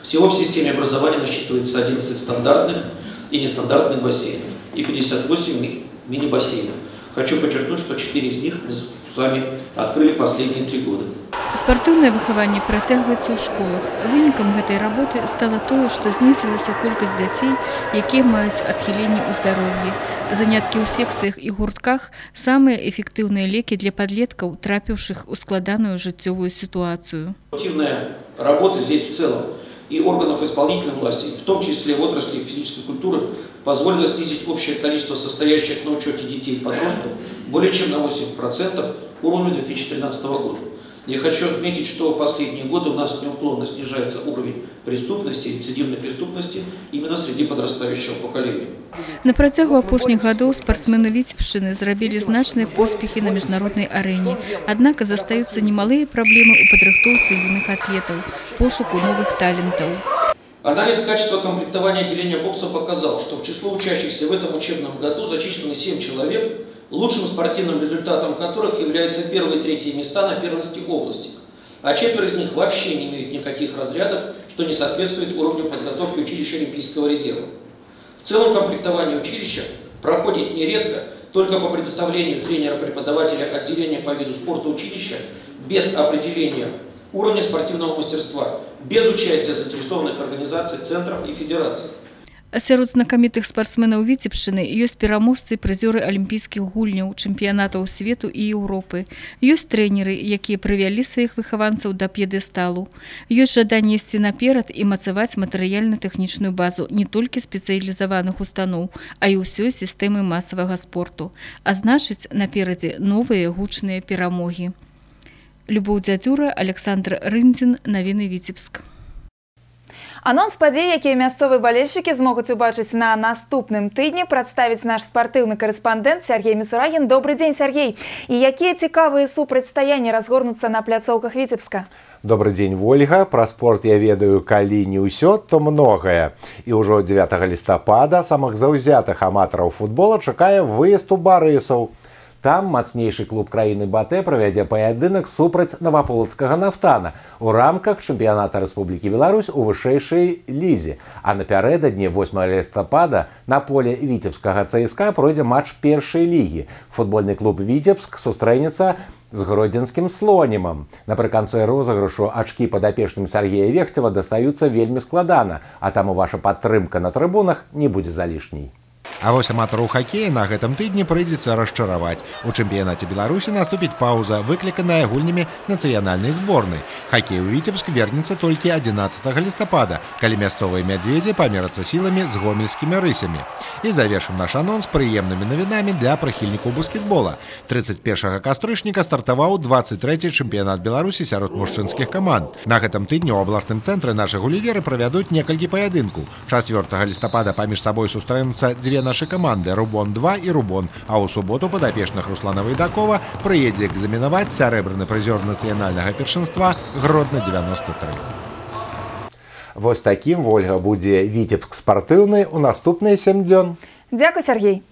Всего в системе образования насчитывается 11 стандартных и нестандартных бассейнов и 58 мини-бассейнов. Хочу подчеркнуть, что 4 из них мы с вами открыли последние 3 года. Спартыўнае выхаванне працягваецца ў школах. Вынікам гэтай работы стала тое, што знізілася колькасць дзяцей, якія маюць адхіленні ў здароўі. Заняткі ў секцыях і гуртках – самыя эфектыўныя лекі для падлеткаў, трапіўшых у складаную жыццёвую сітуацыю. Активная работа здесь в целом и органов исполнительной власти, в том числе в отрасли физической культуры, позволило снизить общее количество состоящих на учете детей и подростков более чем на 8% к уровню 2013 года. Я хочу отметить, что в последние годы у нас неуклонно снижается уровень преступности, рецидивной преступности именно среди подрастающего поколения. На працягу апошніх гадоў спартсмены Віцебшчыны зрабілі значныя поспехі на міжнароднай арэне. Аднак застаюцца немалыя праблемы ў падрыхтоўцы юных атлетаў, пошуку новых талентаў. Анализ качества комплектования отделения бокса показал, что в число учащихся в этом учебном году зачислены 7 человек, лучшим спортивным результатом которых являются первые и третьи места на первенстве области. А 4 из них вообще не имеют никаких разрядов, что не соответствует уровню подготовки училища Олимпийского резерва. В целом комплектование училища проходит нередко только по предоставлению тренера-преподавателя отделения по виду спорта училища без определения уровня спортивного мастерства, без участия заинтересованных организаций, центров и федераций. Сярод знакамітых спартсменаў Віцебшчыны ёсць пераможцы і прызёры алімпійскіх гульняў, чэмпіянатаў свету і Еўропы. Ёсць трэнеры, якія прывялі сваіх выхаванцаў да п'едэсталу. Ёсць жаданне ісці наперад і мацаваць матэрыяльна-тэхнічную базу не толькі спецыялізаваных устаноў, а і ўсёй сістэмы масавага спорту. А значыць, наперадзе новыя гучныя перамогі. Любоў Дзядзюра, Александр Рындзін, навіны Віцебск. Анонс падзей, якія мясцовыя балельшчыкі змогуць убачыць на наступным тыдні, прадставіць наш спартыўны карэспандэнт Сергей Місурагін. Добры дзень, Сергей. І якія цікавыя супрацьстаянні разгорнуцца на пляцоўках Віцебска? Добры дзень, Вольга. Пра спорт я ведаю, калі не ўсё, то многае. І ўжо 9 лістапада самых заўзятых аматараў футбола чакае выезд у Барысаў. Там мацнейшы клуб краіны БАТЭ правядзе паядынак супраць наваполацкага Нафтана ў рамках чэмпіяната Рэспублікі Беларусь у вышэйшай лізе. А напярэдадні 8 лістапада на поле віцебскага ЦСКА пройдзе матч першай лігі. Футбольны клуб Віцебск сустрэнецца з гродзенскім Слонімам. Напрыканцы розыгрышу ачкі падапечным Сергея Вехцева дастаюцца вельмі складана, а таму ваша падтрымка на трыбунах не будзе залішняй. А вось аматараў хакея на гэтым тыдні прыйдзецца расчараваць. У чэмпіянаце Беларусі наступіць паўза, выкліканая гульнямі нацыянальнай зборнай. Хакей у Віцебск вернецца толькі 11 лістапада, калі мясцовыя мядзведзі памерацца сіламі з гомельскімі рысямі. І завершым наш анонс прыемнымі навінамі для прыхільнікаў баскетбола. 31 кастрычніка стартаваў 23 чэмпіянат Беларусі сярод мужчынскіх каманд. На гэтым тыдні ў абласным цэнтры нашы гуліверы правядуць некалькі паядынкаў. 4 лістапада паміж сабой сустрэнуцца дзве нашы каманды Рубон-2 і Рубон, а ў суботу падапечных Руслана Вайдакова прыедзе экзаменаваць сярэбраны прызёр нацыянальнага першынства Гродна 93. Вось такім, Вольга, будзе Віцебск спартыўны ў наступныя 7 дзён. Дзякуй, Сергей.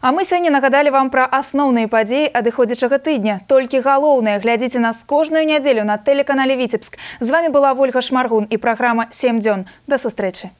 А мы сёння нагадалі вам пра асноўныя падзеі адыходзячага тыдня. Толькі галоўнае глядзіце нас кожную нядзелю на тэлеканале Віцебск. З вами была Вольга Шмаргун і праграма «7 дзён». Да сустрэчы.